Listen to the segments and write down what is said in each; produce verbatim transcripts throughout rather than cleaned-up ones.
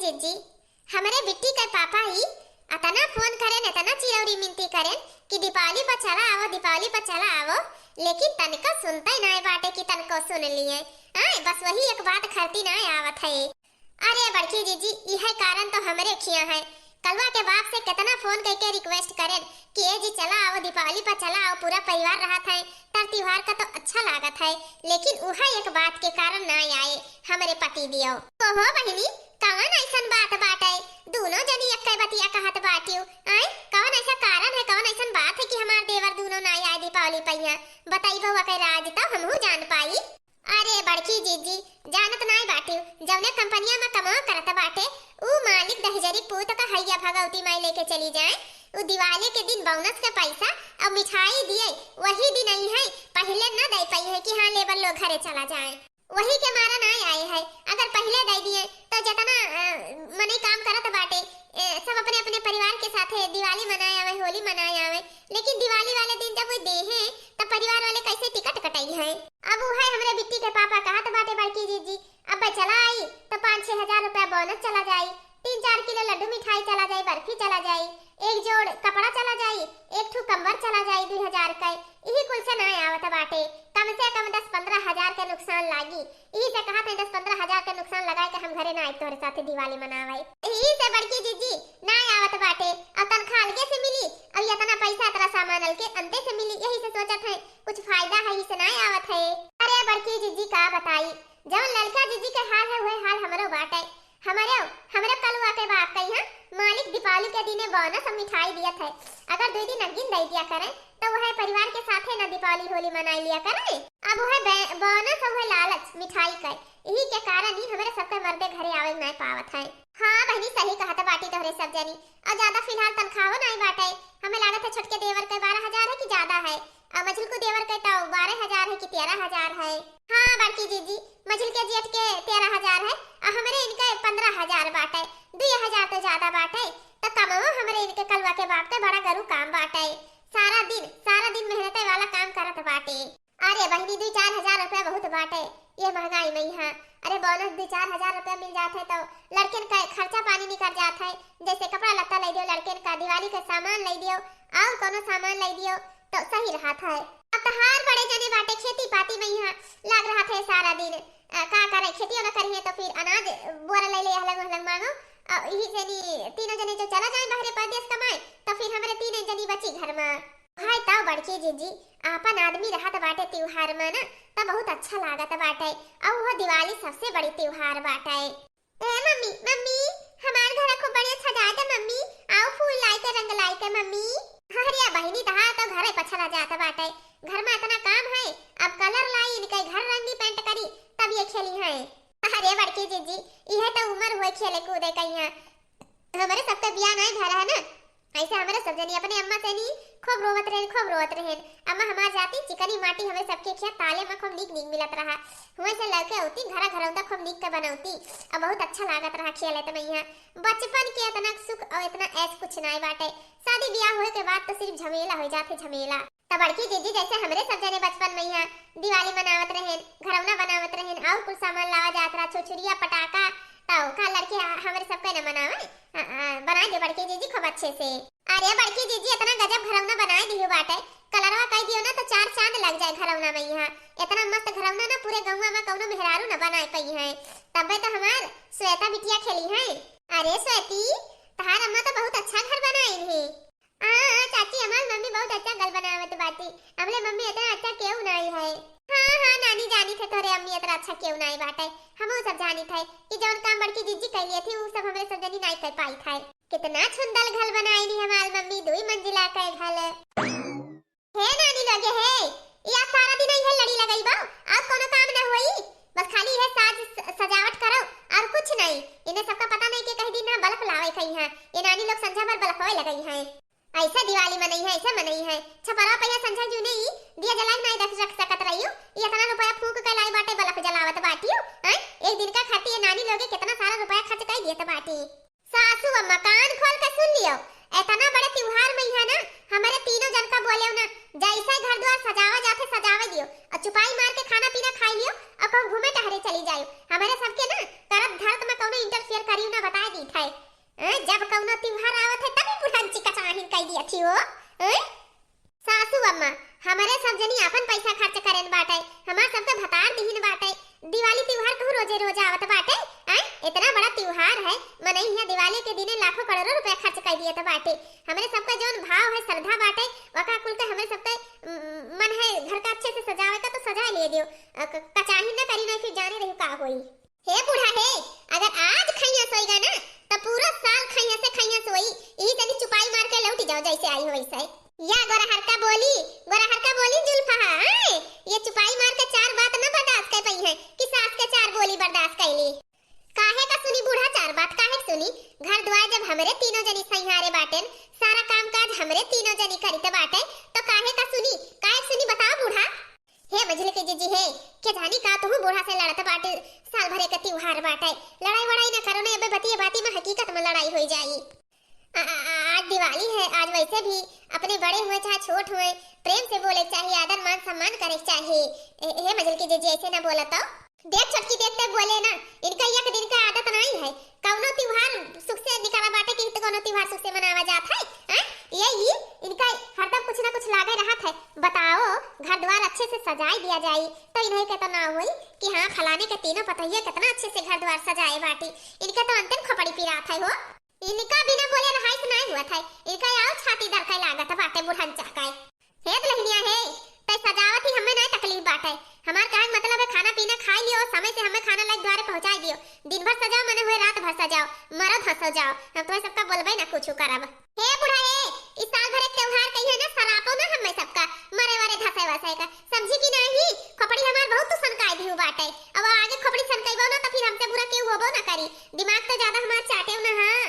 जी, हमरे बिट्टी के पापा ही अतना फोन करेन, अतना चिरौरी मिनती करेन कि दीपावली पर चला आवो, दीपावली पर चला आवो, लेकिन तनिका सुनते नाय बाटे कि तनको सुन लिए। आय, बस वही एक बात खरती नाय आवत है। अरे बड़की जीजी, इहे कारण तो हमरे खिया है। कलुआ के बाप से केतना फोन कइके request करेन कि ए जी चला आओ, दीपावली पर चला आओ, पूरा परिवार रहत है, तर त्योहार का तो अच्छा लागत है, लेकिन उहे एक बात के कारण ना आए हमरे पति दियो। कहो बहिनी, कवन ऐसन बात बाटे? दूनो जनी एक्के बतिया कहत बाटियो। आय, कवन ऐसा कारण है, कवन ऐसन बात है कि हमार देवर दूनो ना आए दीपावली पइया? बताई बउआ के राज तो हमहू जान पाई। अरे बड़की जीजी, जानत नाय बाटियो, जौने कंपनिया में कमवा करत बाटे, ऊ मालिक दहिजरी पूत का हैया भगवती माई लेके चली जाए। ऊ दिवाली के दिन बोनस के पैसा अउर मिठाई दिए, वही दिन आई है, पहिले न दे पाई है कि हाँ लेबर लोग घरे चला जाए, वही के मारा नाय आए है। अगर पहिले दे दिए तो जितना, अ, मनई काम करत बाटे, ए, सब अपने अपने परिवार के साथे दिवाली मनाए आवे, होली मनाए आवे, लेकिन दिवाली वाले दिन जब वो देहे, तब परिवार वाले कैसे टिकट कटाई है? अब उहे हमरे बिट्टी के पापा कहत बाटे बड़की जीजी, अब चला आई तो पाँच छह हजार रुपया बोनस चला जाई, तीन चार किलो लड्डू मिठाई चला जाई, बर्फी चला जाई, एक जोड़ कपड़ा चला जाई, एक ठू कंबल चला जाई दुई हजार के, इही कुल से ना आवत बाटे, कम से कम दस पन्द्रह हजार के नुकसान लागी। इही से कहत है, दस पन्द्रह हजार के नुकसान लगाए के हम घरे ना आइब तोहरे साथे दिवाली मनावे। इही से बड़की जीजी ना आवत बाटे, अउर तनखा अलगे से मिली, अउर इतना पैसा इतना सामान अलगे अंते से मिली, यही से सोचत है कुछ फायदा है, इही से ना आवत है। अरे बड़की जीजी का बताई, जौन ललका जीजी के हाल है, वह हाल हमरो बाटे। हमरे, हमरे कलुआ के बाप कहिया मालिक दीपावली के दिने बोनस अउर मिठाई दियत है। अगर दुई दिन अग्गिन दे दिया करें, तो वह परिवार के साथे ना दीपावली होली मनाई लिया करें। अब वह बे-, बोनस अउर वह लालच मिठाई का, यही के कारण ही हमरे सबके मर्दे घरे आवे नहीं पावत है। हाँ बहिनी, सही कहत बाटी तोहरे सब जनी। अउर ज्यादा फिलहाल तनखाहो नहीं बाटे। हमें लागत है छोटके देवर के बारह हजार है कि ज्यादा है, अउर मझिलकू देवर के तो बारह हजार है कि तेरह हजार है। हाँ बड़की जीजी, मझिलके जेठ के तेरह हजार है, अउर हमरे इनके पन्द्रह हजार बाटे, दुई हजार तो ज्यादा बाटे। तो कमवो हमरे इनके कलुआ के बाप के बड़ा गरु काम बाटे। सारा दिन, सारा दिन मेहनते वाला काम करत बाटे। अरे बहिनी, दुई चार हजार रुपया बहुत बाटे ये महंगाई में यहाँ। अरे बोनस दुई चार हजार रुपया मिल जात है तो लड़कन का खर्चा पानी निकल जात है, जैसे कपड़ा लत्ता ले दियो, लड़कन का दिवाली का सामान ले दियो, अउर कोनो सामान ले दियो तो सही रहत है। अब तहार बड़े जने बाटे खेती पाती में यहाँ लाग रहत है सारा दिन। अ, का करे, खेतियो न करिहे तो फिर अनाज बोरा ले ले हलंग हलंग मांगो। अ, यही से नी तीनों जने जो चला जाए बाहरे परदेस कमाए तो फिर हमरे तीनों जनी बची घर में। हाय ताऊ बड़की जीजी, आपन आदमी रहत बाटे त्योहार में ना, त बहुत अच्छा लागत बाटे। अउ वो दिवाली सबसे बड़ी त्योहार बाटे। ए मम्मी, मम्मी, हमार घर खूब बढ़िया सजा दे मम्मी, आओ फूल लाई के रंग लाई के मम्मी। अरे बहिनी, तहार तो घर पछला जात बाटे, घर में इतना काम है, अब कलर लाई इनके घर रंगी पेंट करी, तब ये खेली हैं। अरे बड़की जीजी, इहे तो उम्र हुए खेले कूदे कहिया, हमरे सबके बियाह नहीं भरा है ना, ऐसे हमरे सब जनी अपने अम्मा से नी खूब रोवत रहेन, खूब रोवत रहेन। अम्मा हमार जाती चिकनी माटी हमरे सबके खेत ताले में खूब नीक नीक मिलत रहा। हुए से लड़के अउती, घरा घरौंदा खूब नीक के बनौती। अब बहुत अच्छा लागत रहा खेलत में यहाँ। बचपन के इतना सुख अउर इतना ऐश कुछ नाय बाटे। शादी बियाह होए के बाद तो सिर्फ झमेला हो जाते, झमेला। त बड़की जीजी जैसे हमरे सब जने बचपन में यहाँ दिवाली मनावत रहेन, घरौना बनावत रहेन, अउर कुल सामान लावा जात रहा, छुरछुरिया, पटाखा, त का लड़के हमरे सबके न मनावे? आ, आ, बनाए दे बड़की जीजी खूब अच्छे से। अरे बड़की जीजी, इतना गजब घरौना बनाए दियो बाटे, कलरवा कई दियो ना तो चार चांद लग जाए घरौना में यहाँ। इतना मस्त घरौना ना पूरे गौवा में कौनो मेहरारू ना बनाए पई है। तबे तो हमार श्वेता बिटिया खेली है। अरे श्वेती, तहार अम्मा तो बहुत अच्छा घर बनाइन है। हाँ, हाँ, चाची, हमार मम्मी बहुत अच्छा घर बनावत बाटी। हमरे मम्मी इतना अच्छा केहू नाई है। हाँ, हाँ, नानी जानी थे तोरे अम्मी इतना अच्छा केहू नाई बाटे। हमहू सब जानी थे कि जौन काम बड़की जीजी कैली थी, उ सब हमरे सब जनी नाई कर पाई थे। कितना सुंदर घर बनाई नी हमार मम्मी, दुई मंजिला के घर। हे नानी लोगे हे, या सारा दिन इहे लड़ी लगई बा, अउर कोनो काम ना होई? बस खाली इहे साज स-, सजावट करो अउर कुछ नहीं। इन्हें सबका पता नहीं के कह दी ना बल्ब लावे कही है, ये नानी लोग संझा भर बल्ब होए लगई है। ऐसे दिवाली मनई है, ऐसे मनई है। छपरा पे यहाँ संझा जूने ही दिया जलाए नहीं रख, रख सकत रहियो। ये इतना रुपया फूंक के लाई बाटे बल्ब जलावत बाटियो, हैं? एक दिन का खातिर ये नानी लोगे कितना सारा रुपया खर्च कर दिए बाटी। सासू अम्मा कान खोल के सुन लियो, इतना बड़े त्योहार में है ना, हमारे तीनों जन का बोले ना, जैसे घर द्वार सजावा जाते सजावे दियो, अउर चुपाई मार के खाना पीना खाई लियो, अउर कहूँ घूमे टहरे चली जायो। हमारे सबके ना करत धरत में कौनो interfere करियो ना, बताए दी। जनी आपन पैसा खर्च करेन बाटे, हमार सबके भतार दिहिन बाटे। दिवाली तिउहार कहूँ रोजे रोज आवत बाटे? आय, इतना बड़ा तिउहार है, मनई हियाँ दिवाली के दिने लाखों करोड़ों रुपया खर्च कर दिए त बाटे। हमरे सबका जौन भाव है, श्रद्धा बाटे, वका कुल के हमरे सबके, उम, मन है घर का अच्छे से सजावे का, तो सजा लिए दियो। अ, क-, कचाही न करी, नहीं फिर जाने रही का होई। हे बूढ़ा हे, अगर आज खइया सोइगा ना, त पूरा साल खइया से खइया सोई। यही तनी चुपाई मार के लौट जाओ, जैसे आई हो वैसे। या गोरहर का बोली, गोरहर का बोली जुल्फा, आय, ये चुपाई मार के चार बात न बर्दाश्त कर पई है कि सास के चार बोली बर्दाश्त कर ली। काहे का सुनी बूढ़ा चार बात, काहे का सुनी? घर द्वार जब हमरे तीनों जनी संहारे बाटेन, सारा काम काज हमरे तीनों जनी करित बाटे, तो काहे का सुनी, काहे का सुनी बताओ बूढ़ा? हे मझिल के जीजी हे, के जानी का तुहू बूढ़ा से लड़त बाटे, साल भरे का तिउहार बाटे, लड़ाई वड़ाई न करो, नहीं अबे बतिये बाती में हकीकत में लड़ाई होई जाई। आ, आ, आ, आज दिवाली है, आज वैसे भी अपने बड़े हुए चाहे छोट हुए, प्रेम से बोले चाहिए, आदर मान सम्मान करे चाहिए। ए, हे मझिल के जीजी, ऐसे ना बोला तो। देख छोटकी, देख ते बोले ना, इनका एक दिन का आदत नहीं है, कौनो तिउहार सुख से निकला बाटे कि तो कौनो तिउहार सुख से मनावा जात है, हैं? ये, ये इनका हरदम कुछ ना कुछ लागे रहत है। बताओ, घर द्वार अच्छे से सजाई दिया जाई, तो इन्हें के तो ना होई कि हाँ, फलाने के तीनों पतोहिया कितना अच्छे से घर द्वार सजाए बाटी। इनके तो अंतन खोपड़ी पिरात है हो। इनका बिना बोले रहाइस नाहीं हुआ था, इनका आओ छाती दरकाए लागत बाटे बुढ़न चहकाए। हे दुल्हनिया हे, तै सजावत ही हमें नाहीं तकलीफ बाटे। हमार कहे के मतलब है खाना पीना खाई लियो, समय से हमें खाना लाइके द्वारे पहुँचाई दियो। दिन भर सजाओ, मने हुए रात भर सजाओ, मरो धसो जाओ, हम तुम्हें सबका बोलबे ना कुछ करब। हे बूढ़ा हे, इस साल भर एक त्योहार कही है ना, सरापो ना हमें सबका, मरे वरे धसे वसे का, समझी कि नहीं? खोपड़ी हमार बहुत तू सनकाई दिहु बाटे, अब आगे खोपड़ी सनकैबो ना तो फिर हमसे बुरा केहू होबो ना करी। दिमाग तो ज्यादा हमार चाटेउ ना, हाँ।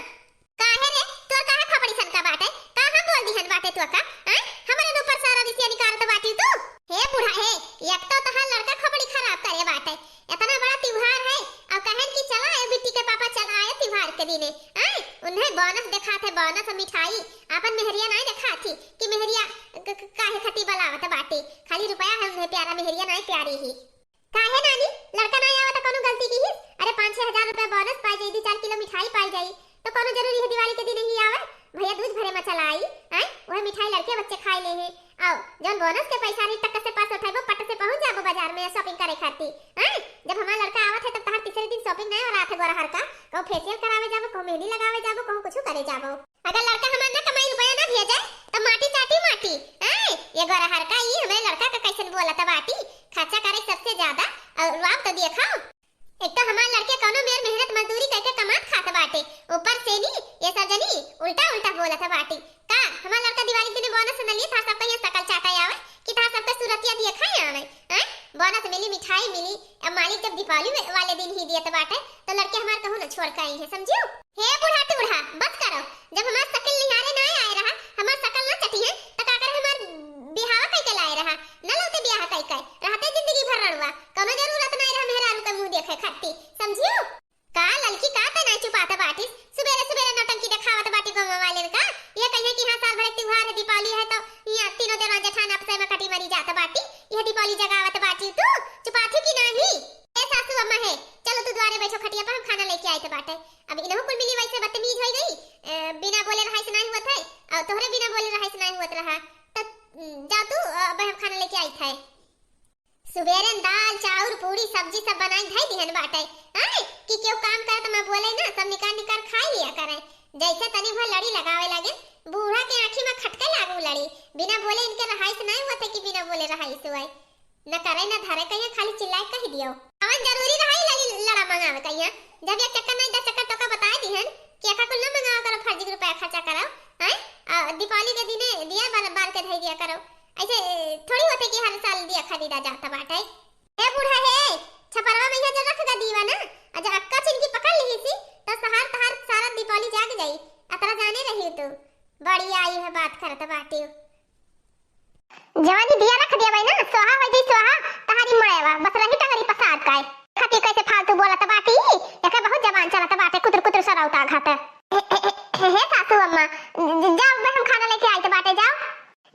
काहे रे, तोर काहे खोपड़ी सनका बाटे? का हम बोल दिहन बाटे तो का? आय, हमरे ऊपर सारा रिसिया निकालत बाटी तू। हे बूढ़ा हे, एक तो तहार लड़का खोपड़ी खराब करे बाटे, इतना बड़ा त्योहार है, और कहन कि चला ए बिट्टी के पापा चला आए त्योहार के दिने, आय, उन्हें बोनस देखात है, बोनस और मिठाई, आपन मेहरिया नाहीं देखात ही कि मेहरिया क-, क-, काहे खती बलावत बाटे, खाली रुपया है उन्हें प्यारा, मेहरिया नाहीं प्यारी ही। काहे नानी, लड़का ना आवा त कौनो गलती की ही? अरे पाँच छह हजार रुपया बोनस पाई जाई, दो चार किलो मिठाई पाई जाई, तो कौनो जरूरी है दिवाली के दिन ही आवे? भैया दूज भरे में चला आई, आय? वह मिठाई लड़के बच्चे खाए ले हैं। आओ, जौन बोनस के पैसा रही टक से पास उठाइबो, पट से पहुंच जाबो बाजार में shopping करे खातिर, आय? जब हमार लड़का आवत है तब तहार तीसरे दिन shopping नहीं हो रहा था गोरहर का, कहूँ facial करावे जाबो, कहूँ मेहंदी लगावे जाबो, कहूँ कुछ करे जाबो। अगर लड़का हमार ना कमाई रुपया ना भेजे, तो माटी चाटी माटी। आय, ये गोरहर का ई हमारे लड़का का कैसन बोलत बाटी, खर्चा करे सबसे ज्यादा, और रुआब तो देखो। एक तो हमार लड़के कौनो मेर मेहनत मजदूरी करके कमात खात बाटे, ऊपर से नी, ये सब जनी उल्टा उल्टा बोलत बाटी। का हमार लड़का दिवाली के दिने बोनस न लिए, था सबका ये सकल चाटा आवे कि था सबका सूरतिया दिए खाए आवे? आय, बोनस मिली, मिठाई मिली, अब मालिक जब दीपावली वे-, वाले दिन ही दियत बाटे, तो लड़के हमार कहूँ न छोड़ के आई है, समझियो? हे बूढ़ा टूढ़ा, बस करो। जब हमार सकल निहारे ना आए रहा, हमार सकल ना चटी है, तो का करे हमार बिहावा कई के लाए रहा? न लौते बियाह कई के, रहते जिंदगी भर रड़ुआ। कौनो जरूरत ना रहा मेहरारू के मुंह देखे खट्टी, समझियो? का ललकी का ते ना चुपात बाटिस? सुबेरे सुबेरे नौटंकी देखावत बाटी गाँव वाले का। ये कहिए कि हाँ, साल भर एक त्योहार है, दीपावली है, तो यहाँ तीनों देवर जेठान आपस में कटी मरी जात बाटी, यह दीपावली जगावत बाटी तू, चुपाथी की नाही? ए सासू अम्मा है, चलो तू द्वारे बैठो खटिया पर, हम खाना लेके आए थे बाटे। अब इनहु कुल मिली वैसे बदतमीज हो गई, अ, बिना बोले रहाइस नहीं हुआ था, और तोहरे बिना बोले रहाइस नहीं हुआ रहा, तो, उम, जाओ तू, अ, अब हम खाना लेके आई थे। सुबेरे दाल, चाउर, पूड़ी, सब्जी सब बनाई धई दिहन बाटे, आय, कि केहू काम करे त मैं बोले ना, सब निकार निकार खाई लिया करे। जैसे तनी भर लड़ी लगावे लगे, बूढ़ा के आँखी में खटके लागू लड़ी, बिना बोले इनके रहाइस नहीं हुआ था कि बिना बोले रहाइस हुआ। न करे न धरे कहिया, खाली चिल्लाए कह दियो। कवन जरूरी रहा ई लड़ी लड़ा मंगावे कहिया? जब एक चक्कर नहीं दस चक्कर तोका बताए दिहन कि एका कुल न मंगावा करो, फर्जी के रुपया खर्चा करो, हैं? आ, दीपावली के दिने दिया बाल, बाल के धई दिया करो। ऐसे थोड़ी होते कि हर साल दिया खरीदा जाता बाटे। ए बूढ़ा हे, छपरवा में यहाँ जो रख गा दीवा ना, आ जो अक्का छिनकी पकड़ ली सी, तो सहार तहार सारा दीपावली जाग जाई। अतरा जाने रही तू, बड़ी आई है बात करत बाटी। जवानी दिया रख दिया भाई ना, स्वाहा हो गई स्वाहा, तहारी मड़ेवा, बस रही टंगरी पसार काय। खती कैसे फालतू बोलत बाटी, एके बहुत जबान चलत बाटे, कुतर कुतर सरौता घात। हे, हे, हे, हे, हे सासू अम्मा, ज-, जाओ बे, हम खाना लेके आइत बाटे, जाओ।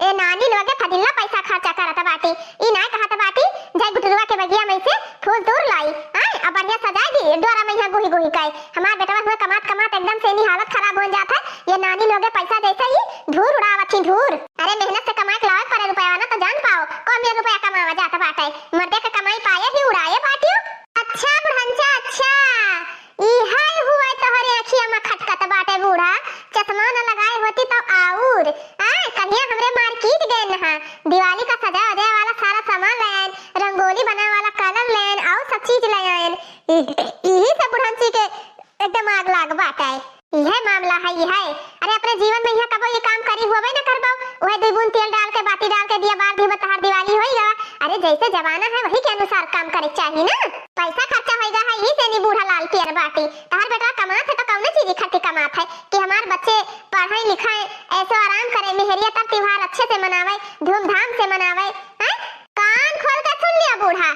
ए नानी लोगे फदिल्ला पैसा खर्चा करत बाटी, ई नाय कहत बाटी, जाई गुटरुआ के बगिया में से फूल तूर लाई, आय, आ बढ़िया सजाए दी, द्वारा में यहाँ गुही गुही काई। हमार बेटवा हुए कमात कमात एकदम से इन्हीं हालत खराब हो जात है, ये नानी लोगे पैसा जैसे ही धूर उड़ावत ही धूर। अरे मेहनत से कमाए के लावे परे रुपया ना तो जान पाओ, कौन रुपया कमावा जात बाटे, मर्दे के कमाई पाए ही उड़ाए बाटियो। अच्छा बुढ़ंचा, अच्छा, इहै हुवै तोहरे अँखिया मा खटकत बाटे बूढ़ा, चश्मा न लगाए होती तौ आउर। आय, कल्हिया हमरे market गएन हा, दिवाली का सजाए वजाए वाला सारा सामान ले आएन, रंगोली बनाए वाला colour ले आएन, अउर सब चीज ले आएन। इ-, इही से बुढ़ंची के एकदम आग लाग बाटे। इहै मामला है, इहै। अरे, अपने जीवन मा इहाँ कबो ई काम करी होबे न करबो। उहै दुई बूंद तेल डाल के, बाती डाल के दिया बार दिहबो, तहार दिवाली होई गवा। अरे, जैसे जमाना है, वही के अनुसार काम करे के चाही ना। पैसा खर्चा होई गा है, ई से नी बूढ़ा लाल पियर बाटी। तहार बेटवा कमात है, तो कौने चीज खातिर कमात है कि हमार बच्चे पढ़े लिखे, ऐसो आराम करे, मेहरिया तर त्योहार अच्छे से मनावे, धूमधाम से मनावे, हैं? कान खोल के सुन लिया बूढ़ा,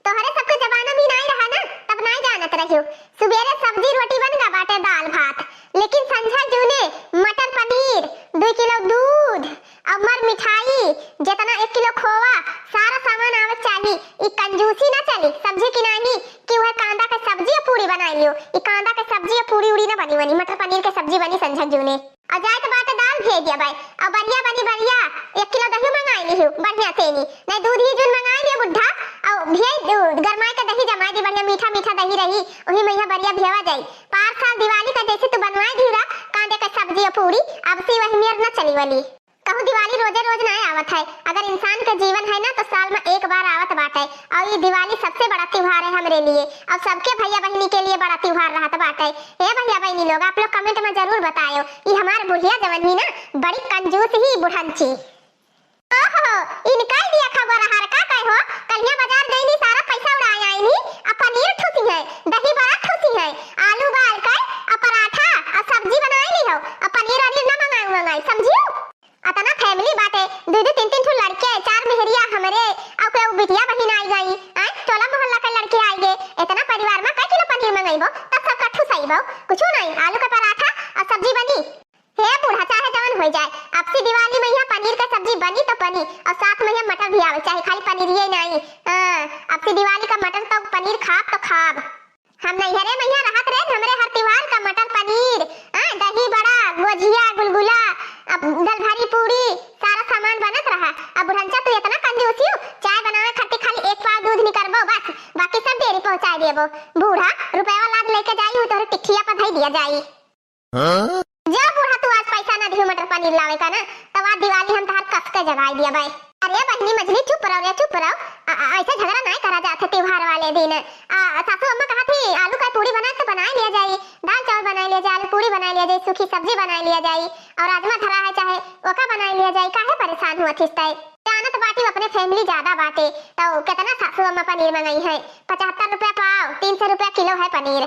तोहरे सबके जमाना भी नाई रहा ना, तब नाई जानत रहियो। सुबेरे सब्जी रोटी बन गा बाटे, दाल भात, लेकिन संझा जूने मटर पनीर, दुई किलो दूध, अमर मिठाई, जेतना एक किलो खोवा, सारा सामान आवे चाही। ई कंजूसी ना चली, समझे कि नाही, कि उहै कांदा के सब्जी अउर पूड़ी बनाई लियो। ई कांदा के सब्जी अउर पूड़ी उड़ी ना बनी, बनी मटर पनीर के सब्जी बनी संझा जूने। अउर जाए तो बाटे दाल भेज दिया भाई, अउर बढ़िया बनी बढ़िया, एक किलो दही मंगाई लिहू बढ़िया तेनी, नहीं दूध ही जून मंगाई लियो बुढ़ा, अउर भेज दू, गरमाई के दही जमाई दी, बढ़िया मीठा मीठा दही रही, वही मा बढ़िया भेवा जाई। पार साल दिवाली का जैसे तू बनवाई दी रहा, कांदे का सब्जी अउर पूड़ी, अब से वही मेर न चली वाली। कहूँ दिवाली रोजे रोज ना आवत है, अगर इंसान के जीवन है ना तो साल मा एक बार आवत बाटे, अउर ई दिवाली सबसे बड़ा त्योहार है हमरे लिए, अउर सबके भैया बहिनी के लिए बड़ा त्योहार रहत बाटे। ए भैया बहिनी लोग, आप लोग comment मा जरूर बतायो, ई हमार बुढ़िया जवन ही ना, बड़ी कंजूस ही बुढ़ंची। ओहो, इनका ही दिया खबर हर का कहे हो, कल्हिया बाजार गई नी, सारा पैसा उड़ाए आई नी, अब पनीर ठूसी है, दही बड़ा ठूसी है, आलू उबाल के, अब पराठा, अब सब्जी बनाए ली हो, अब पनीर वनीर ना मंगाई, मंगाई, समझियो? अतना family बाटे, दुई दुई तीन तीन ठो लड़के, चार मेहरिया हमरे, अउ कोई बिटिया बहिन आई गई, आय, टोला मोहल्ला के लड़के आई गए, इतना परिवार मा कै किलो पनीर मंगइबो, तब सबका ठुसइबो, कुछू नहीं, आलू का पराठा अउर सब्जी बनी। हे बूढ़ा, चाहे जवन होइ जाए, अब से दिवाली मा यहाँ पनीर का सब्जी बनी तो बनी, अउर साथ मा यहाँ मटर भी आवे, चाहे खाली पनीरिये नहीं, हाँ, अब से दिवाली का मटर तो पनीर खाब तो खाब। हम नैहरे मा यहाँ रहत रहे, हमरे हर त्योहार का मटर पनीर, हाँ, दही बड़ा, गोझिया, गुलगुला, अब दलभरी पूड़ी, सारा सामान बनत रहा। अब बुढ़ंचा तू इतना कंजूसी हो, चाय बनावे खातिर खाली एक पाव दूध निकरबो बस, बाकी सब डेरी पहुँचाए देबो। बूढ़ा, रुपया लाद लेके जाई, उ तोहरे टिकिया पर धई दिया जाई। हाँ? जा बूढ़ा, तू आज पैसा ना दिहू मटर पनीर लावे का ना, तब आज दिवाली हम तहार कस के जगाई दिया बाई। अरे बहिनी मझली, चुप रहो रे, चुप रहो। अ-, अ-, ऐसे झगड़ा नाई करा जात है त्योहार वाले दिन। आ, सासू अम्मा कहा थी, आलू का पूड़ी बनाए तो बनाए लिया जाई, दाल चावल बनाए लिया जाए, आलू पूड़ी बनाए लिया जाए, सूखी सब्जी बनाए लिया जाई, और राजमा धरा है चाहे ओका बनाए लिया जाई, काहे परेशान हुआ थिस तय? जानत बाटी अपने family ज्यादा बाटे, तो कितना सासू अम्मा पनीर मंगाई है, पचहत्तर रुपया पाव, तीन सौ रुपया किलो है पनीर।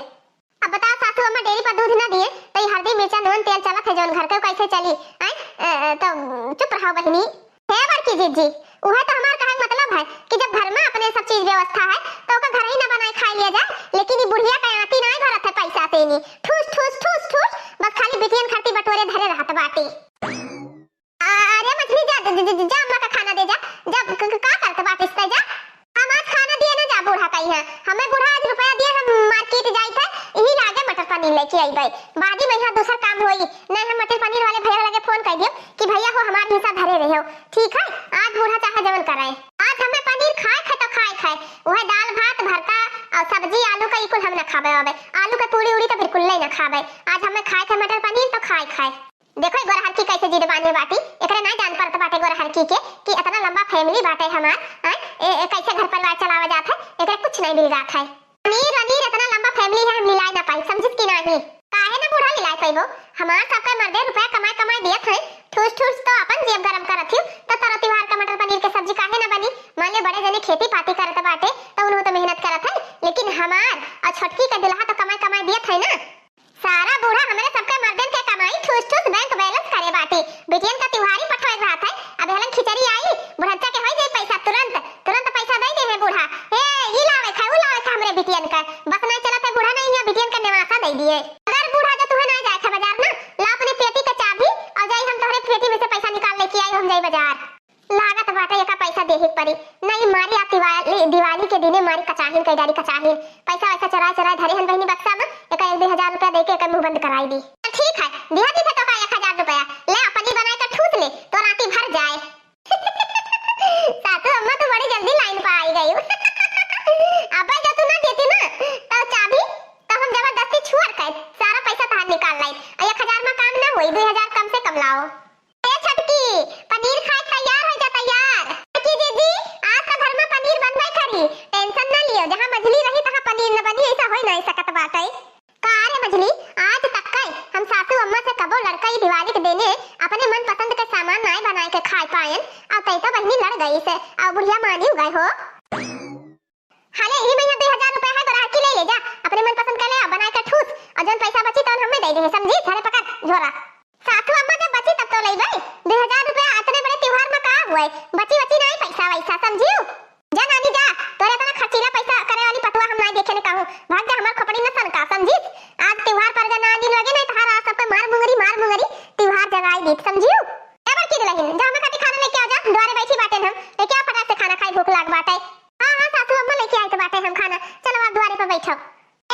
अब बताओ सासू अम्मा डेरी पर दूध ना दिए तो ये हल्दी मिर्चा नून तेल चलत है जौन घर के, कैसे चली? आय, अ, अ, तो चुप रहो बहिनी। हे बड़की जीजी, उहे तो हमार कहल मतलब है कि जब घर में अपने सब चीज व्यवस्था है तो ओका घर ही ना बनाए खाए लिया जाए, लेकिन ये बुढ़िया का आती ना भरत है पैसा से नहीं, ठूस ठूस ठूस ठूस, बस खाली बिटियन खाती बटोरे धरे रहत बाटी। अरे मछली जा, जा, जा, जा, जा, अम्मा का खाना दे जा। जा, क-, क-, का करत बाटिस तै जा? हम आज खाना दिए ना जा बूढ़ा का यहाँ। हमें बूढ़ा आज रुपया दिए, हम market जाई थे, यही लागे मटर पनीर लेके आई भाई। बादी में यहाँ दूसर काम होई, नहीं हम मटर पनीर वाले भैया लगे phone कर दियो कि भैया हो हमार हिस्सा धरे रहे हो, ठीक है? आज बूढ़ा चाहे जवन करे, आज हमें पनीर खाए खाए तो खाए खाए, वह दाल भात भरता और सब्जी आलू का ई कुल हम ना खाबे, आबे आलू के पूड़ी उड़ी तो बिल्कुल नहीं ना खाबे। आज हमें खाए थे मटर पनीर तो खाए खाए। देखो, ई गोरहरकी कैसे जिद बांधे बाटी, एकरे ना जान पड़त बाटे गोरहरकी के कि इतना लंबा family बाटे हमार, आय, ए, ए, कैसे घर परिवार चलावा जात है, एकरे कुछ नहीं मिल जात है। अमीर, अमीर, इतना लंबा family है, हम मिलाए ना पाई, समझिस कि नाही? काहे ना बूढ़ा मिलाए पाइबो? हमार सबके मर्दे रुपया कमाए, कमाए दियत है, ठूस, ठूस तो अपन जेब गरम करत हियो, तो तोरा त्योहार का मटर पनीर के सब्जी काहे ना बनी? मान ले बड़े जने खेती पाती करत बाटे, तो उन्हों तो मेहनत करत है, लेकिन हमार और छोटकी के दुल्हा तो कमाए, कमाए दियत है ना। सारा बूढ़ा हमरे सबके मर्दन के कमाई ठूस ठूस bank balance करे बाटी। बिटियन का तिवारी पठवे रहत है। अब हलन खिचड़ी आई, बुढ़च्चा के होई जाई पैसा तुरंत, तुरंत पैसा दे दे है बूढ़ा। हे, ई लावे खा, ऊ लावे खा हमरे बिटियन का। बस नहीं चलत है बूढ़ा नहीं है, बिटियन का नेवासा दे दिए। अगर बूढ़ा जो तुहे नहीं जाए खा बाजार ना, ला अपने पेटी का चाबी और जाई हम तोहरे पेटी में से पैसा निकाल लेके आई, हम जाई बाजार। लागत बाटे एका पैसा देहे के पड़ी। नहीं मारी आप दिवाली, दिवाली के दिने मारी कचाहिन कई डारी कचाहिन। पैसा वैसा चराए चराए धरे हन बहिनी बक्सा में, एका एक दो हजार रुपया देके एका मुंह बंद कराई दी। ठीक है, दिहा दी तो का एक हजार रुपया, ले अपनी बनाए का ठूस ले, तो राती भर जाए। सासू अम्मा तो टेंशन ना लियो, जहाँ मझली रही तहाँ पनीर न बनी, ऐसा होई नहीं सकत बाटे। का रे मझली, आज तक कई हम सासू अम्मा से कबो लड़का ई दिवाली के देने अपने मनपसंद के सामान नाय बनाए के खाए पाएन, और तै तो बहिनी लड़ गई से, और बुढ़िया मानी गए हो। हाले यही महीना दो हजार रुपया है, ग्राहकी ले ले जा, अपने मनपसंद के ले आ, बनाए के ठूस, और जौन पैसा बची तौन हमें दे दे, समझी? धरे पकड़ झोरा। सासू अम्मा जब बची तब तो लेबै। दो हजार रुपया इतने बड़े त्योहार में का हुए? बची बची नहीं पैसा वैसा, समझियो? जा नानी जा, तोरे इतना खर्चीला पैसा करे वाली पटुआ हम नहीं देखे ने कहूँ। भाग जा, हमार खोपड़ी न सनका, समझिस? आज त्योहार पर जा नानी लगे नहीं तहार आज सबके मार मुंगरी, मार मुंगरी त्योहार जगाई दीत, समझियो? ए बड़की दुलहिन, जा हमें खातिर खाना लेके आओ जा, द्वारे बैठी बाटे हम, लेके आओ फटाक से खाना खाई, भूख लाग बाटे। हाँ हाँ सासू अम्मा लेके आई तो बाटे हम खाना, चलो आप द्वारे पर बैठो।